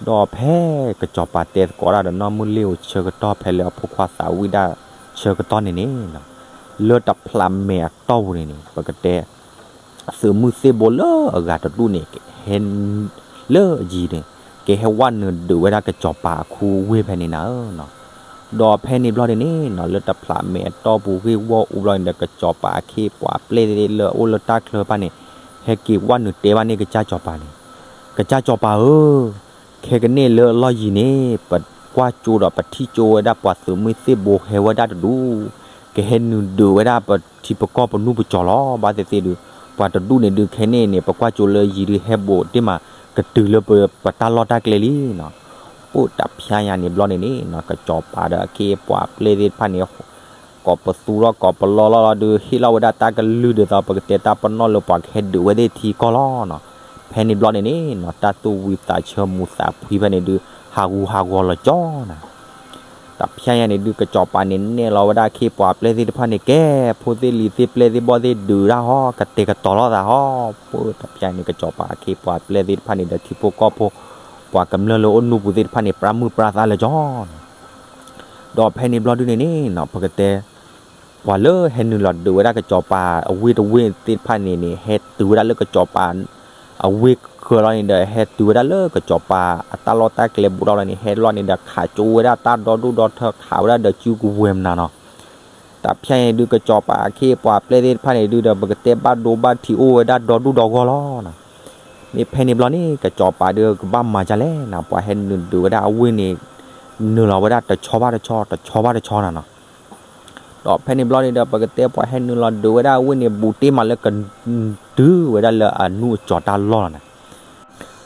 ဒီးဖဲကစီၤပၤတဲသကိးဒၣ်ဒီးနီၢ်မုၢ်လ့ၤဧိၤဆၢကတီၢ်ဖဲလၢအဖိခွါသးဝံၣ်ဒၣ်ဆၢကတီၢ်န့ၣ်န့ၣ်, လၢတဖျးမဲာ်အတီၢ်ပူၤန့ၣ်န့ၣ် ပကတဲ သုးမုၢ်သ့ၣ်ဘိလၢအဂၤတဒူၣ်န့ၣ် ဟဲ လၢအယံၤန့ၣ် ကဟဲဝဲနုာ်ဒုးဝဲဒၣ်ကစီၤပၤအခူအဝ့ၢ်ဖဲန့ၣ်နၤဧၢနီၤ. ဒီးဖဲန့ၣ်ဘျီန့ၣ်န့ၣ်နီၤ လၢတဖျးမဲာ်အတီၢ်ပူၤဂ့ၢ်ဝီၢ်အူဘျီန့ၣ်ဒီး ကစီၤပၤအခ့အပှၤအပျဲၢ်သ့ၣ်လၢအအိၣ်လၢတၢ်ချၢတဖၣ်န့ၣ် ဟဲက့ၤဝဲနုာ်တဲဘၣ်န့ၣ်ကစၢ်စီၤပၤန့ၣ်, ကစၢ်စီၤပၤဧၢ, ခဲကနံၣ်လၢအလီၢ်ယံၤန့ၣ် ပကွၢ်ကၠိဒီးပထံၣ်ကၠိဝဲဒၣ်ပှၤသုးမုၢ်သ့ၣ်ဘိဟဲဝဲဒၣ်တဒူၣ်, ကဟဲနုာ်ဒုးဝဲဒၣ်ပထံပကီၢ်ပနူၢ်ပကၠီၤလီၤ. ဘၣ်သ့ၣ်သ့ၣ်ဒုး ပှၤတဒူၣ်န့ၣ်ဒုးခဲန့ၣ်န့ၣ် ပကွၢ်ကၠိလၢယံၤဒုးဟဲဘိးတ့ၢ်မး ကတုၤလၢပတၢ်လီၢ်တၢ်ကျဲလံနီၤ. ပိာ်တၢ်ဖျါညါန့ၣ်ဘျီန့ၣ်န့ၣ်နီၤ ကစီၤပၤဒီးအခ့အပှၤအပျဲၢ်သ့ၣ်တဖၣ်န့ၣ် ကိးပသူထီၣ်ကိးပလီၢ်လီၢ်လီၤဒုး ဟ့ၣ်လီၤဝဲဒၣ်တၢ်ကလုၢ်ဒ်သိး ပကတဲတၢ်ပနီၣ်လၢပှၤကဟဲဒုးဝဲသ့ၣ်ထံကီၢ်လီၤနီၤ. ဖဲန့ၣ်ဘျီန့ၣ်န့ၣ်နီၤ တၢ်သူၣ်ဝံသးဆၢမူးသးဖှံဖဲန့ၣ်ဒုး ဟးဂူာ်ဟးဂီၤလီၤကၠီနီၤ. တဖျဲညါန့ၣ်ဒုး ကစီၤပၤန့ၣ်နဲၣ်လီၤဝဲဒၣ်အခ့အပှၤပျဲၢ်သ့ၣ်တဖၣ်န့ၣ် ကဲ ဖိသ့ၣ်လံၤသ့ၣ်ပျဲၢ်သ့ၣ်ဘီၣ်သ့ၣ်ဒုးဒၣ်ဟီ ကတဲာ်ကတီၤလိာ်သးဟီ. ပတဖျဲညါန့ၣ် ကစီၤပၤအခ့အပှၤပျဲၢ်သ့ၣ်တဖၣ်န့ၣ်ဒီးထံဖိကီၢ်ဖိ ပှၤကမျၢၢ်လၢအိၣ်နူၢ်ပူၤသ့ၣ်တဖၣ်န့ၣ် ပြၢမုၢ်ပြၢသးလၢကၠီနီၤ. ဒီးဖဲန့ၣ်ဘျီဒုန့ၣ်န့ၣ်နီၤ ပကတဲ ပှၤလၢဟဲနုာ်လီၤဒုးဝဲဒၣ်ကစီၤပၤအဝ့ၢ်တဝ့ၢ်သ့ၣ်တဖၣ်န့ၣ်န့ၣ် ဟဲတုၤဝဲဒၣ်လၢကစီၤပၤအဝ့ၢ်ဃၢၤလီၤန့ၣ်ဒီး ဟဲတုၤဝဲဒၣ်လၢကစီၤပၤအတၢ်လီၢ်တၢ်ကျဲဘူးဒီးလီၤန့ၣ် ဟဲလီၤန့ၣ်ဒီး ခးကၠိဝဲဒၣ်တၢ်ဒီဒူၣ်ဒီထၢ ခးဝဲဒၣ်ဒီးစုကဝဲၤမနုၤနီၤ. တဖျဲညါန့ၣ်ဒုး ကစီၤပၤအခ့အပှၤပျဲၢ်သ့ၣ်တဖၣ်န့ၣ်ဒုးဒီး ပကတဲဘၣ်ဒိဘၣ်ထံးအိၣ်ဝဲဒၣ်ဒီဒူၣ်ဒီဂီၢ်လီၤနီၤ. မ့ၢ်ဖဲန့ၣ်ဘျီန့ၣ် ကစီၤပၤဒုးကဘၣ်မၤဒ်လဲၣ်နီၤ ပှၤဟဲနုာ်ဒုးဝဲဒၣ်အဝ့ၢ်န့ၣ် နုာ်လီၤဝဲဒၣ်တဆီဘၣ်တဆီ တဆီဘၣ်တဆီနီၤနီၤ. ဒီးဖဲန့ၣ်ဘျီန့ၣ်ဒီး ပကတဲပှၤဟဲနုာ်လီၤဒုးဝဲဒၣ်အဝ့ၢ်န့ၣ် ဘူးတ့ၢ်မးလၢကတုၤဝဲဒၣ်လၢအနူၢ်အစီၤတၢ်လီၢ်လီၤနီၤ.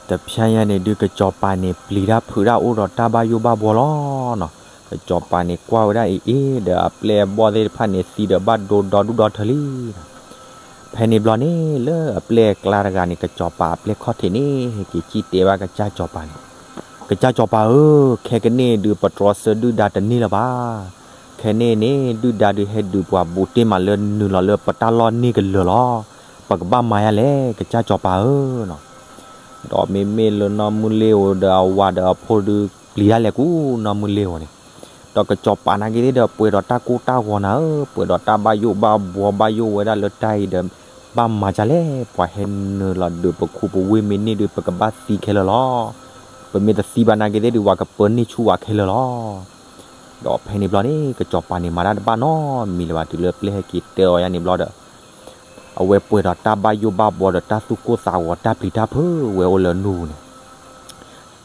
တဖျဲညါန့ၣ်ဒုး ကစီၤပၤန့ၣ် ပျံၤတၢ်ဖုးတၢ်အိၣ်ဒီးတၢ်ဘၣ်ယိၣ်ဘၣ်ဘှီလီၤနီၤ. ကစီၤပၤန့ၣ်ကွၢ်ဝဲဒၣ်အံၤအ့ၣ်ဒီး အပျဲၢ်အဘီၣ်သ့ၣ်တဖၣ်န့ၣ် သံဒီးဘၣ်ဒိဒီဒူၣ်ဒီထၢလံနီၤ. ဖဲန့ၣ်ဘျီန့ၣ် လၢအပျဲၢ်အကျါတဂၤန့ၣ် ကစီၤပၤအပျဲၢ်ခီၣ်ထံးန့ၣ် ဟဲက့ၤစံၣ်တဲဘၣ်ကစၢ်စီၤပၤန့ၣ်, ကစၢ်စီၤပၤဧၢ, ခဲကနံၣ်အံၤဒုး ပတြီဆၢဒုၣ်ဒါတန့ၢ်လၢၤဘၣ်. ခဲကနံၣ်အံၤန့ၣ် ဒုၣ်ဒါဒုးဟဲဒုးပှၤဘူးတ့ၢ်မးလၢနုာ်လီၤလၢပတၢ်လီၢ်န့ၢ်ကလၢာ်လီၤ. ပကဘၣ်မၤယါလဲၣ် ကစၢ်စီၤပၤဧၢနီၤ. ဒီးမ့မ့ၢ်လၢနီၢ်မုၢ်လ့ၤဧိၤဒီးအဝၤဒီးအဖိဒုး ပျံၤဒၣ်လဲာ်ကူနီၢ်မုၢ်လ့ၤဧိၤန့ၣ်, ဒီးကစီၤပၤနာ်က့ၤသ့ၣ်ဒီး ပှဲၤဒီးတၢ်ကိၢ်တၢ်ဂီၤနၤဧၢ, ပှဲၤဒီးတၢ်ဘၣ်ယိၣ်ဘၣ်ဘှီဘၣ်ယိၣ်ဝဲဒၣ်လၢတၢ်အံၤဒီး ဘၣ်မၤဒ်လဲၣ်, ပှၤဟဲနုာ်လီၤဒုးပခူပဝ့ၢ်မ့ၢ်န့ၢ်ဒုး ပကဘၣ်သံခဲလၢာ်လီၤ. ပမ့ၢ်တသံဘၣ်နာ်က့ၤသ့ၣ်ဒုး ပှၤကပၢန့ၢ်ဆူၣ်ဝဲခဲလၢာ်လီၤ. ဒီးဖဲန့ၣ်ဘျီန့ၣ် ကစီၤပၤန့ၣ်မၤတၢ်တဘၣ်နီတမံၤလၢၤဘၣ်, တုၤလၢပျဲၢ်ဟဲက့ၤတဲအီၤယါန့ၣ်ဘျီဒီး အဝဲပှဲၤဒီးတၢ်ဘၣ်ယိၣ်ဘၣ်ဘှီဒီးတၢ်သူၣ်ကိၢ်သးဂီၤတၢ်ပျံၤတၢ်ဖုးဝဲအိၣ်လၢအနူၢ်ပူၤန့ၣ်,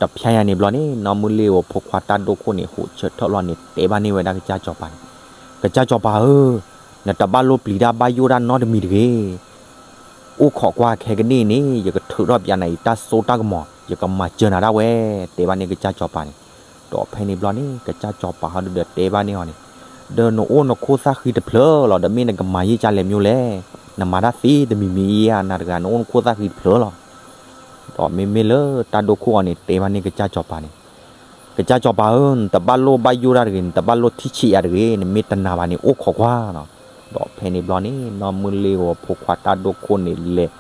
တဖျဲညါန့ၣ်ဘျီန့ၣ် နီၢ်မုၢ်လ့ၤဧိၤအဖိခွါတၢ်ဒိၣ်ခိၣ်န့ၣ် ဟိးဆၢထၢၣ်လီၤန့ၣ် တဲဘၣ်န့ၢ်ဝဲဒၣ်ကစၢ်စီၤပၤန့ၣ်, ကစၢ်စီၤပၤဧၢ, နတဘၣ်လိၣ်ပျံၤတၢ်ဘၣ်ယိၣ်တၢ်နီတမံၤတဂ့ၤ. အိၣ်ခိးကွၢ်ခဲကနံၣ်အံၤန့ၣ် ယကထုးထီၣ်ပျးနၤအံၤတၢ်စိတၢ်ကမီၤ, ယကမၤစၢၤနၤဒၣ်ဝဲ, တဲဘၣ်န့ၢ်ကစၢ်စီၤပၤန့ၣ်. ဒီးဖဲန့ၣ်ဘျီန့ၣ် ကစၢ်စီၤပၤဟီဒုဒီးတဲဘၣ်န့ၢ်အီၤန့ၣ်, ဒီးနအိၣ်နခိၣ်သၣ်ဃံတဖျၢၣ်လီၤ, ဒီးမ့ၢ်နကမၤယံာ်ကလဲၣ်မ့ၢ်လဲၣ်, နမၤတၢ်သ့တမံၤမံၤဧါ, နတဂၤနအိၣ်နခိၣ်သၣ်ဃံတဖျၢၣ်လီၤ. ဒီးမ့မ့ၢ်လၢတၢ်ဒိၣ်ခိၣ်အီၤန့ၣ်တဲဘၣ်န့ၢ်ကစၢ်စီၤပၤန့ၣ်, ကစၢ်စီၤပၤဧၢ, နတဘၣ်လိၣ်ဘၣ်ယိၣ်တၢ်တဂ့ၤ, နတဘၣ်လိၣ်ထံၣ်ဆံးယၤတဂ့ၤ, နမ့ၢ်တနာ်ဘၣ်န့ၣ် အိၣ်ခိးကွၢ်နီၤ. ဒီးဖဲန့ၣ်ဘျီန့ၣ် နီၢ်မုၢ်လ့ၤဧိၤအဖိခွါတၢ်ဒိၣ်ခိၣ်န့ၣ်လဲၤ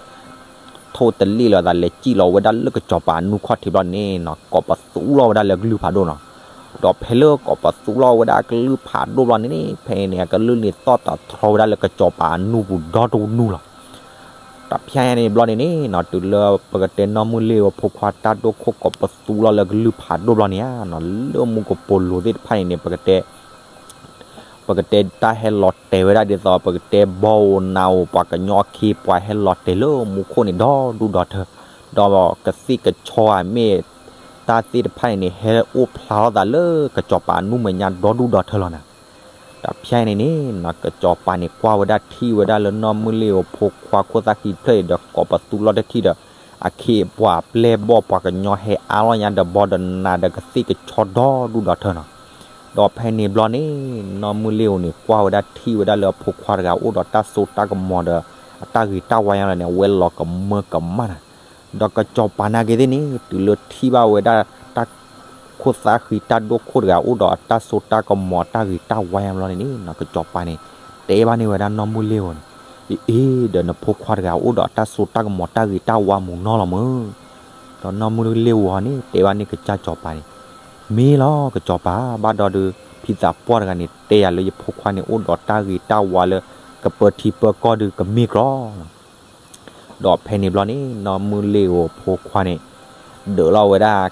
ထိၣ်တလ့ၣ်လီၤသး လဲၤစံၣ်လီၤဝဲဒၣ်လၢကစီၤပၤအနူၢ်ခီၣ်ထံးဘျီန့ၣ်နီၤ, ကိးပသူလီၤဝဲဒၣ်လၢကလုၢ်ဖးဒိၣ်နီၤ. ဒီးဖဲလၢကိးပသူလီၤဝဲဒၣ်ကလုၢ်ဖးဒိၣ်ဘျီန့ၣ်န့ၣ် ဖဲန့ၣ်န့ၣ် အကလုၢ်န့ၣ်သီၣ်တထြီဝဲဒၣ်လၢကစီၤပၤအနူၢ်ပူၤဒီတနူၢ်လီၤ. တဖျဲညါန့ၣ်ဘျီန့ၣ်န့ၣ်နီၤ, တုၤလၢပကတဲနီၢ်မုၢ်လ့ၤဧိၤအဖိခွါတၢ်ဒိၣ်ခိၣ်ကိးပသူလီၤလၢကလုၢ်ဖးဒိၣ်ဘျီန့ၣ်ဧါနီၤ, လၢမူကပိာ်လိၤသ့ၣ်တဖၣ်န့ၣ်န့ၣ် ပကတဲ ပကတဲတၢ်ဟဲလီၤတဲာ်ဝဲဒၣ်ဒ်သိး ပကတဲဘီဧိၤနးဧိၤ ပှၤကညီအခ့အပှၤဟဲလီၤတဲာ်လၢမူခိၣ်န့ၣ်ဒီဒူၣ်ဒီထၢ, ဒီးကသ့ၣ်ကဆီဧါမ့ၢ်တၢ်သ့ၣ်တဖၣ်န့ၣ်န့ၣ် ဟဲအိၣ်ဖျါထီၣ်သးလၢကစီၤပၤအနူၢ်မဲာ်ညါဒီဒူၣ်ဒီထၢလီၤနၤ. တဖျဲညါန့ၣ်န့ၣ်နီၤ ကစီၤပၤန့ၣ်ကွၢ်ဝဲဒၣ်ထံၣ်ဝဲဒၣ်လၢနီၢ်မုၢ်လ့ၤဧိၤအဖိခွါခိၣ်သၣ်ဃံတဖျၢၣ်အံၤဒီးကိးပသူလီၤတထံၣ်ဒီး အခ့အပှၤပျဲၢ်ဘီၣ်ပှၤကညီဟဲအါလီၤညါဒီးဘီဒီးနးဒီးကသ့ၣ်ကဆီဒီဒူၣ်ဒီထၢနီၤ. ဒီးဖဲန့ၣ်ဘျီန့ၣ် နီၢ်မုၢ်လ့ၤဧိၤန့ၣ် ကွၢ်ဝဲဒၣ်ထံၣ်ဝဲဒၣ်လၢအဖိခွါတဂၤအိၣ်ဒီးတၢ်စိတၢ်ကမီၤဒီး အတၢ်ဂ့ၤတၢ်ဝါညါလီၤန့ၣ် အဝဲလီၤကမၢကမၣ်နၤ. ဒီးကစီၤပၤနာ်က့ၤသ့ၣ်န့ၣ် တုၤလၢထံၣ်ဘၣ်ဝဲဒၣ်တၢ်ခိၣ်သၣ်ဃံတၢ်ဒိၣ်ခိၣ်တဂၤအိၣ်ဒီးအတၢ်စိတၢ်ကမီၤတၢ်ဂ့ၤတၢ်ဝါညါဘျီန့ၣ်န့ၣ်နီၤ ကစီၤပၤန့ၣ် တဲဘၣ်န့ၢ်ဝဲဒၣ်နီၢ်မုၢ်လ့ၤဧိၤန့ၣ်, အ့ၣ် ဒီးနဖိခွါတဂၤအိၣ်ဒီးတၢ်စိတၢ်ကမီၤတၢ်ဂ့ၤတၢ်ဝါမုာ်နီၤလီၤမုၢ်. ဒီးနီၢ်မုၢ်လ့ၤဧိၤန့ၣ် တဲဘၣ်န့ၢ်ကစၢ်စီၤပၤန့ၣ်, မ့ၢ်လီၤကစီၤပၤ, ဘၣ်ဒီးဒုး ဖံသးပှၢ်တဂၤန့ၣ် တဲယၤလၢယဖိခွါန့ၣ် အိၣ်ဒီးတၢ်ဂ့ၤတၢ်ဝါလၢ ကပၢထံပၢကီၢ်ဒုးကမ့ၢ်ကြီလီၤ. ဒီးဖဲန့ၣ်ဘျီန့ၣ် နီၢ်မုၢ်လ့ၤဧိၤအဖိခွါန့ၣ် ဒုးလီၤဝဲဒၣ်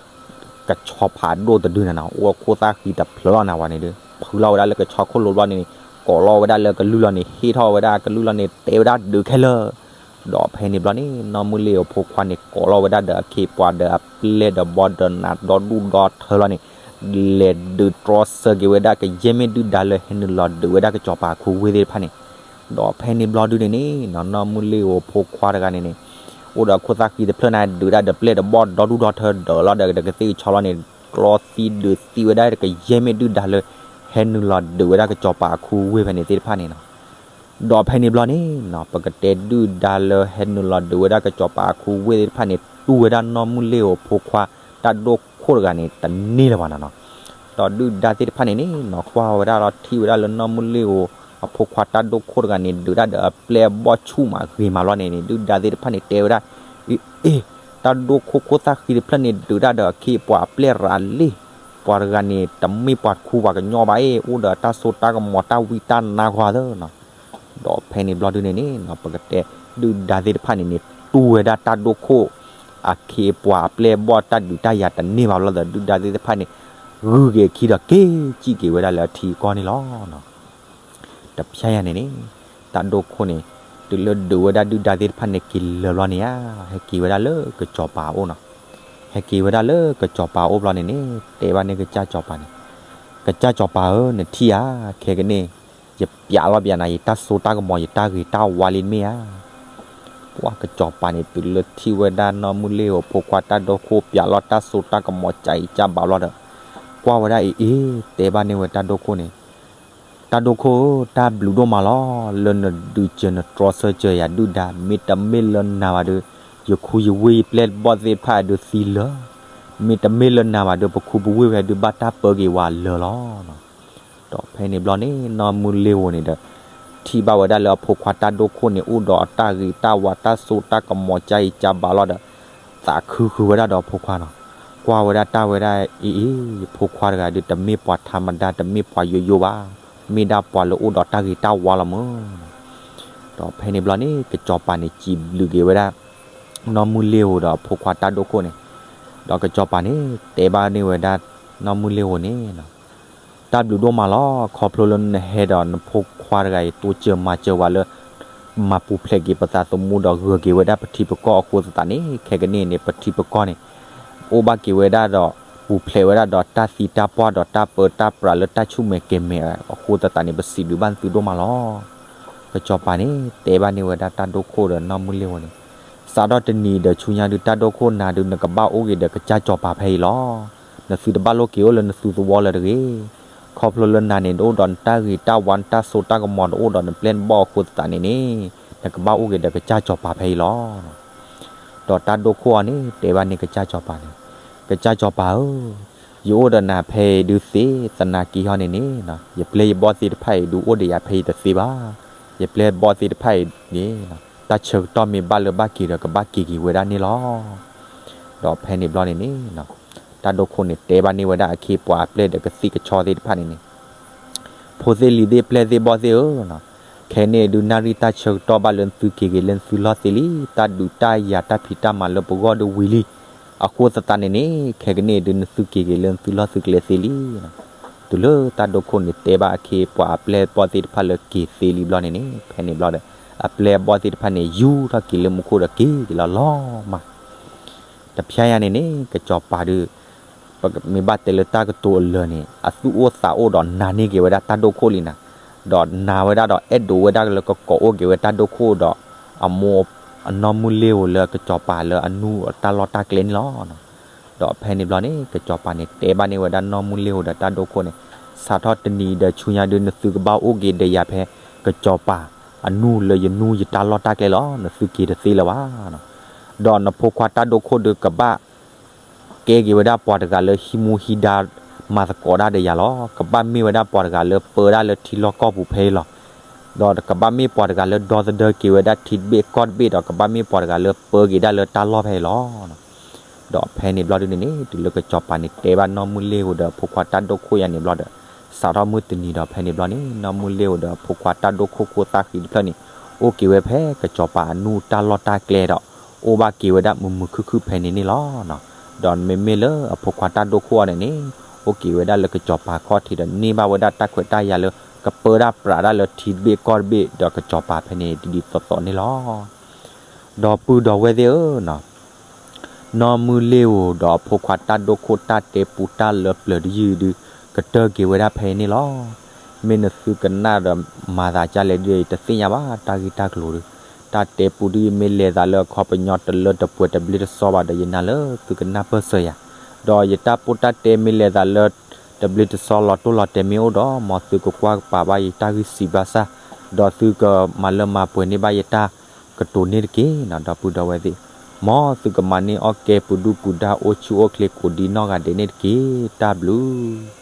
ကဆီဖးဒိၣ်တဒုန့ၣ်နီၤ, အိၣ်ခိၣ်သၣ်ဃံတဖျၢၣ်လီၤနၤဝဲန့ၣ်ဒီး ဖုလီၤဝဲဒၣ်လၢကဆီခိၣ်လိၤဘျီန့ၣ်န့ၣ် ကိးလီၤဝဲဒၣ်လၢကလုၢ်လီၤန့ၣ် ဟ့ၣ်ထီၣ်ဝဲဒၣ်ကလုၢ်လီၤန့ၣ် တဲဝဲဒၣ်ဒုးခဲလၢာ်. ဒီးဖဲန့ၣ်ဘျီန့ၣ် နီၢ်မုၢ်လ့ၤဧိၤအဖိခွါန့ၣ် ကိးလီၤဝဲဒၣ်ဒီးအခ့အပှၤဒီးအပျဲၢ်ဒီးဘီဒီးနးဒီဒူၣ်ဒီထၢလီၤန့ၣ် လဲၤဒုးတြီဆၢက့ၤဝဲဒၣ်ကယဲၢ်မ့ၢ်ဒုၣ်ဒါလၢဟဲနုာ်လီၤဒုးဝဲဒၣ်ကစီၤပၤခူဝ့ၢ်သ့ၣ်တဖၣ်န့ၣ်. ဒီးဖဲန့ၣ်ဘျီဒုန့ၣ်န့ၣ် နီၢ်မုၢ်လ့ၤဧိၤအဖိခွါတဂၤန့ၣ်န့ၣ် အိၣ်ဒီးခိၣ်သၣ်ဃံတဖျၢၣ်န့ၣ် ဒုးဒၣ်ဒီးပျဲၢ်ဒီးဘီၣ်ဒီဒူၣ်ဒီထၢ ဒုးလီၤဒီးကသ့ၣ်ကဆီလီၤန့ၣ် ကျီသံဒုးသံဝဲဒၣ်ကယဲၢ်မ့ၢ်ဒုၣ်ဒါလၢ ဟဲနုာ်လီၤဒုးဝဲဒၣ်ကစီၤပၤအခူဝ့ၢ်ဖဲန့ၣ်သ့ၣ်တဖၣ်န့ၣ်နီၤ. ဒီးဖဲန့ၣ်ဘျီန့ၣ်နီၤ ပကတဲဒုၣ်ဒါလၢဟဲနုာ်လီၤဒုးဝဲဒၣ်ကစီၤပၤအခူဝ့ၢ်သ့ၣ်တဖၣ်န့ၣ် တူၢ်ဝဲဒၣ်နီၢ်မုၢ်လ့ၤဧိၤအဖိခွါတၢ်ဒိၣ်ခိၣ်တဂၤန့ၣ် တန့ၢ်လၢၤဘၣ်နီၤနီၤ. ဒီးဒုၣ်ဒါသ့ၣ်တဖၣ်န့ၣ်န့ၣ်နီၤ ကွၢ်ဝဲဒၣ်လီၤထံၣ်ဝဲဒၣ်လၢနီၢ်မုၢ်လ့ၤဧိၤအဖိခွါတၢ်ဒိၣ်ခိၣ်တဂၤန့ၣ် ဒုးတၢ်ဒီးအပျဲၢ်အဘီၣ်ဆူၣ်မးဂ့ၤမးလီၤန့ၣ်န့ၣ် ဒုၣ်ဒါသ့ၣ်တဖၣ်န့ၣ်တဲဝဲဒၣ် အ့ အ့ တၢ်ဒိၣ်ခိၣ်ခိၣ်သၣ်ဃံတဖျၢၣ်န့ၣ် ဒုးတၢ်ဒီးအခ့အပှၤအပျဲၢ်ရၤလံ, ပှၤတဂၤန့ၣ် တမ့ၢ်ပှၤတခူပှၤကညီဘၣ်အ့ၣ်, အိၣ်ဒီးတၢ်စိတၢ်ကမီၤတၢ်ဝံတၢ်နါဂီၤသၢနီၤ. ဒီးဖဲန့ၣ်ဘျီဒုန့ၣ်န့ၣ်နီၤ ပကတဲဒုၣ်ဒါသ့ၣ်တဖၣ်န့ၣ်န့ၣ် တူၢ်ဝဲဒၣ်တၢ်ဒိၣ်ခိၣ် အခ့အပှၤအပျဲၢ်အဘီၣ်တၢ်ဒုးတၢ်ယၤတန့ၢ်ဘၣ်လီၤဒီး ဒုၣ်ဒါသ့ၣ်တဖၣ်န့ၣ် ဂုာ်က့ၤအခံဒီးက့ၤစံၣ်က့ၤဝဲဒၣ်လၢအထံအကီၢ်န့ၣ်လီၤ. တဖျဲညါန့ၣ်န့ၣ် တၢ်ဒိၣ်ခိၣ်န့ၣ် တုၤလၢဒုးဝဲဒၣ်ဒုၣ်ဒါသ့ၣ်တဖၣ်န့ၣ်က့ၤလၢာ်ဘျီန့ၣ်ဧါ, ဟဲက့ၤဝဲဒၣ်လၢကစီၤပၤအအိၣ်နီၤ. ဟဲက့ၤဝဲဒၣ်လၢကစီၤပၤအအိၣ်ဘျီန့ၣ်န့ၣ် တဲဘၣ်န့ၣ်ကစၢ်စီၤပၤန့ၣ်, ကစၢ်စီၤပၤဧၢ, နထံၣ်ဧါ, ခဲကနံၣ် ယပျးလီၤပျးနၤ ယတၢ်စိတၢ်ကမီၤ ယတၢ်ဂ့ၤတၢ်ဝါလံတမ့ၢ်ဧါ. ပှၤကစီၤပၤန့ၣ် တုၤလၢထံၣ်ဝဲဒၣ်နီၢ်မုၢ်လ့ၤဧိၤအဖိခွါတၢ်ဒိၣ်ခိၣ် ပျးလီၤတၢ်စိတၢ်ကမီၤ ကၢ်အံၤကၢ်ဘးဘျီဒီး ကွၢ်ဝဲဒၣ်အ့ၣ်အ့ၣ် တဲဘၣ်န့ၢ်ဝဲတၢ်ဒိၣ်ခိၣ်န့ၣ်, တၢ်ဒိၣ်ခိၣ်ဧၢ, တၢ်ဘျုးဒိၣ်မးလီၤ. လၢနဒုးစၢၤနတြီဆၢစၢၤယၤဒုၣ်ဒါ, မ့တမ့ၢ်လၢနၤဘၣ်ဒီး ယခူယဝ့ၢ်ယပျဲၢ်ဘီၣ်သ့ၣ်တဖၣ်ဒုးသံလၢာ်, မ့တမ့ၢ်လၢနၤဘၣ်ဒီး ပခူပဝ့ၢ်ဝဲဒုးဘၣ်တၢ်ပၢက့ၤဝဲလၢာ်လီၤ. ဒီးဖဲန့ၣ်ဘျီန့ၣ် နီၢ်မုၢ်လ့ၤဧိၤန့ၣ်ဒီး ထံၣ်ဘၣ်ဝဲဒၣ်လၢအဖိခွါတၢ်ဒိၣ်ခိၣ်န့ၣ် အိၣ်ဒီးအတၢ်ဂ့ၤတၢ်ဝါတၢ်စိတၢ်ကမီၤ ကၢ်အံၤကၢ်ဘးလီၤဒီး သးခုဃုာ်ဝဲဒၣ်ဒီးအဖိခွါနီၤ. ကွၢ်ဝဲဒၣ်တၢ်ဝဲဒၣ်အံၤအံၤ ဖိခွါတဂၤဒုး တမ့ၢ်ပှၤထးမဒါ တမ့ၢ်ပှၤယိယိဘၣ်, မ့ၢ်ဒၣ်ပှၤလၢအိၣ်ဒီးတၢ်ဂ့ၤတၢ်ဝါလီၤမး. ဒီးဖဲန့ၣ်ဘျီန့ၣ် ကစီၤပၤန့ၣ် စံးဘျုးက့ၤဝဲဒၣ် နီၢ်မုၢ်လ့ၤဧိၤဒီးအဖိခွါတၢ်ဒိၣ်ခိၣ်န့ၣ်, ဒီးကစီၤပၤန့ၣ် တဲဘၣ်န့ၢ်ဝဲဒၣ် နီၢ်မုၢ်လ့ၤဧိၤန့ၣ် တၢ်ဘျုးဒိၣ်မးလီၤ. ခီဖျိလၢနဟဲဒီးနဖိခွါတဂၤအံၤ တိစၢၤမၤစၢၤဝဲလၢ မၤပူၤဖျဲးက့ၤပသးသမူဒီး ဂၢၢ်က့ၤဝဲဒၣ်ပထံပကီၢ်အဃိသတးန့ၣ် ခဲကနံၣ်န့ၣ် ပထံပကီၢ်န့ၣ် အိၣ်ဘၣ်က့ၤဝဲဒၣ်ဒီး ပူၤဖျဲးဝဲဒၣ်ဒီးတၢ်သံတၢ်ပှၢ်ဒီးတၢ်ပၢတၢ်ပြးလၢတၢ်ဆူၣ်မဲာ်ကဲၤမဲာ်အဃိသတးန့ၣ် ပစံးဘျုးဘၣ်နသုဒိၣ်မးလီၤ. ကစီၤပၤန့ၣ် တဲဘၣ်န့ၢ်ဝဲဒၣ်တၢ်ဒိၣ်ခိၣ်ဒီးနီၢ်မုၢ်လ့ၤဧိၤန့ၣ်, စးထီၣ်တနံၤဒီးဆူညါဒုး တၢ်ဒိၣ်ခိၣ်နၤဒုး နကဘၣ်အိၣ်က့ၤဒီးကစၢ်စီၤပၤဖဲအံၤလီၤ. နသုတဘၣ်လိၣ်က့ၤအိၣ်လၢနသုသဝီလၢၤတဂ့ၤ. ခီဖျိလၢနၤန့ၣ် နအိၣ်ဒီးနတၢ်ဂ့ၤတၢ်ဝါ နတၢ်စိတၢ်ကမီၤ နအိၣ်ဒီးနပျဲၢ်နဘီၣ်အဃိသတးန့ၣ်န့ၣ် နကဘၣ်အိၣ်က့ၤဒီးကစၢ်စီၤပၤဖဲအံၤလီၤ. ဒီးတၢ်ဒိၣ်ခိၣ်အံၤန့ၣ် တဲဘၣ်န့ၢ်ကစၢ်စီၤပၤန့ၣ်, ကစၢ်စီၤပၤဧၢ, ယအိၣ်ဒီးနၤဖဲအံၤဒုးသ့, သနာ်က့ဟီန့ၣ်န့ၣ် ယပျဲၢ်ယဘီၣ်သ့ၣ်တဖၣ်အံၤဒုးအိၣ်ဒီးယၤဖဲအံၤတသ့ဘၣ်. ယပျဲၢ်ဘီၣ်သ့ၣ်တဖၣ်အံၤန့ၣ် တၢ်ဆၢကတီၢ်မ့ၢ်ဘၣ်လၢဘၣ်က့ၤဒီး ကဘၣ်က့ၤက့ၤဝဲဒၣ်န့ၣ်လီၤ. ဒီးဖဲန့ၣ်ဘျီန့ၣ်န့ၣ် တၢ်ဒိၣ်ခိၣ်န့ၣ် တဲဘၣ်န့ၢ်ဝဲဒၣ်အခ့အပှၤအပျဲၢ်ဒီးကသံၣ်ကဆီသ့ၣ်တဖၣ်န့ၣ်န့ၣ်, ဖိသ့ၣ်လံၤသ့ၣ်ပျဲၢ်သ့ၣ်ဘီၣ်သ့ၣ်ဧၢ, ခဲန့ၣ်ဒုးနၣ်ရံၣ်တၢ်ဆၢကတီၢ်ဘၣ်လၢနသုက့ၤက့ၤလၢနသုလီၢ်သ့လံ. တၢ်ဒုးတၢ်ယၤတၢ်ဖံးတၢ်မၤလၢပဂီၢ်ဒုးဝံၤလံ. အဃိသတးန့ၣ်န့ၣ် ခဲကနံၣ်ဒုးနသုက့ၤက့ၤလၢနသုလီၢ်သုကျဲသ့လံ. တုၤလၢတၢ်ဒိၣ်ခိၣ်န့ၣ် တဲဘၣ်အခ့အပှၤအပျဲၢ်ဘီၣ်သ့ၣ်တဖၣ်လၢက့ၤသ့လံဘျီန့ၣ်န့ၣ် ဖဲန့ၣ်ဘျီဒီး အပျဲၢ်အဘီၣ်သ့ၣ်တဖၣ်န့ၣ် ယူၤထီၣ်က့ၤလၢမူခိၣ်ဒီးက့ၤက့ၤလီၤလီၤမး. တဖျဲညါန့ၣ်န့ၣ် ကစီၤပၤဒုး ပမ့ၢ်ဘၣ်တဲလၢတၢ်ကတိၤအလၢာ်န့ၣ် အသူၣ်အိၣ်သးအိၣ်ဒီးနာ်န့ၢ်က့ၤဝဲဒၣ်တၢ်ဒိၣ်ခိၣ်လံနၤ, ဒီးနာ်ဝဲဒၣ်ဒီးအဲၣ်ဒိးဝဲဒၣ်လၢကကိးအိၣ်က့ၤဝဲတၢ်ဒိၣ်ခိၣ်ဒီး အမိၢ်အနီၢ်မုၢ်လ့ၤဧိၤလၢကစီၤပၤလၢအနူၢ်အတၢ်လီၢ်တၢ်ကျဲန့ၣ်လီၤ. ဒီးဖဲန့ၣ်ဘျီန့ၣ် ကစီၤပၤန့ၣ် တဲဘၣ်န့ၢ်ဝဲဒၣ်နီၢ်မုၢ်လ့ၤဧိၤဒီးတၢ်ဒိၣ်ခိၣ်န့ၣ်, စးထီၣ်တနံၤဒီးဆူညါဒုး နသုကဘၣ်အိၣ်က့ၤဒီးယၤဖဲ ကစီၤပၤအနူၢ်လၢယနူၢ်ယတၢ်လီၢ်တၢ်ကျဲလီၤ. နသုက့ၤတသ့လၢၤဘၣ်. ဒီးနဖိခွါတၢ်ဒိၣ်ခိၣ်ဒုးကဘၣ် ကဲက့ၤဝဲဒၣ်ပှၤတဂၤလၢဟံးမူဟံးဒါမၤသကိးဒၣ်ဒီးယၤလီၤ. ကဘၣ်မ့ၢ်ဝဲဒၣ်ပှၤတဂၤလၢပၢဒၣ်လၢထံလီၢ်ကီၢ်ပူၤဖဲအံၤလီၤ. ဒီးကဘၣ်မ့ၢ်ပှၤတဂၤလၢဒီသဒၢက့ၤဝဲဒၣ်ထံတဘ့ၣ်ကီၢ်တဘ့ၣ်ဒီး ကဘၣ်မ့ၢ်ပှၤတဂၤလၢပၢက့ၤဒၣ်လၢတၢ်လီၢ်ဖဲအံၤလီၤ. ဒီးဖဲန့ၣ်ဘျီဒုးန့ၣ်န့ၣ် တုၤလၢကစီၤပၤန့ၣ် တဲဘၣ်နီၢ်မုၢ်လ့ၤဧိၤဒီးဖိခွါတၢ်ဒိၣ်ခိၣ်ယၤန့ၣ်ဘျီဒီး စးထီၣ်မုၢ်တနံၤဒီးဖဲန့ၣ်ဘျီန့ၣ် နီၢ်မုၢ်လ့ၤဧိၤဒီးဖိခွါတၢ်ဒိၣ်ခိၣ်ခိၣ်သၣ်ဃံတဖျၢၣ်န့ၣ် အိၣ်က့ၤဝဲဖဲကစီၤပၤအနူၢ်တၢ်လီၢ်တၢ်ကျဲဒီး အိၣ်ဘၣ်က့ၤဝဲဒၣ်မုာ်မုာ်ခုၣ်ခုၣ်ဖဲန့ၣ်န့ၣ်လီၤ. ဒီးမ့မ့ၢ်လၢအဖိခွါတၢ်ဒိၣ်ခိၣ်အံၤန့ၣ်န့ၣ် အိၣ်က့ၤဝဲဒၣ်လၢကစီၤပၤခီၣ်ထံးဒီး န့ၢ်ဘၣ်ဝဲဒၣ်တၢ်ခွဲးတၢ်ယာ်လၢ ကပၢဒၣ်ပြးဒၣ်လၢထံတဘ့ၣ်ကီၢ်တဘ့ၣ်ဒီးကစီၤပၤဖဲန့ၣ် ဒ်ဒ်သိးသိးန့ၣ်လီၤ. ဒီပုၢ်ဒီဝဲၢ်သ့ၣ်ဧၢ, နီၢ်မုၢ်လ့ၤဧိၤဒီးအဖိခွါတၢ်ဒိၣ်ခိၣ်တၢ်တဲပူတၢ်လၢပျၢၤတယုၢ်ဒုး ကတၢၢ်က့ၤဝဲဒၣ်ဖဲအံၤန့ၣ်လီၤ. မ့ၢ်နသုကနၣ်ဒီးမၤသးဒ်လဲၣ်ဒုး ယတသ့ၣ်ညါဘၣ်တၢ်ဂ့ၢ်တၢ်ကျိၤဒုး, တၢ်တဲပူဒုးမ့ၢ်လဲၤသးလၢအခီပညီတလၢတပှဲၤတဘျ့တစီဘၣ်ဒီး ယနာ်လၢသုကနၢ်ပၢၢ်စၢၤယၤ, ဒီးယတၢ်ပိၢ်တၢ်တဲမ့ၢ်လဲၤသးလၢ တဘျ့တစီလီၤတိၢ်လီၤတဲာ်မ့ၢ်အိၣ်ဒီး မ်သုကကွၢ်ကပာ်ဘၣ်ယတၢ်ဂံၢ်စံးဘၣ်ဆၣ်, ဒီးသုကမၤလၢမၤပှဲၤန့ၢ်ဘၣ်ယတၢ်ကတိၤန့ၣ်တက့ၢ်နီၤ ဒီပုၢ်ဒီဝဲၢ်သ့ၣ်. မ်သုကမၤန့ၢ်အီၣ်ကဲ ပူၤဒုၣ်ပူၤဒါ အိၣ်ဆူၣ်အိၣ်ချ့ ကိးဒံနီၢ်ဂၤဒဲးန့ၣ်တက့ၢ်. တၢ်ဘျုး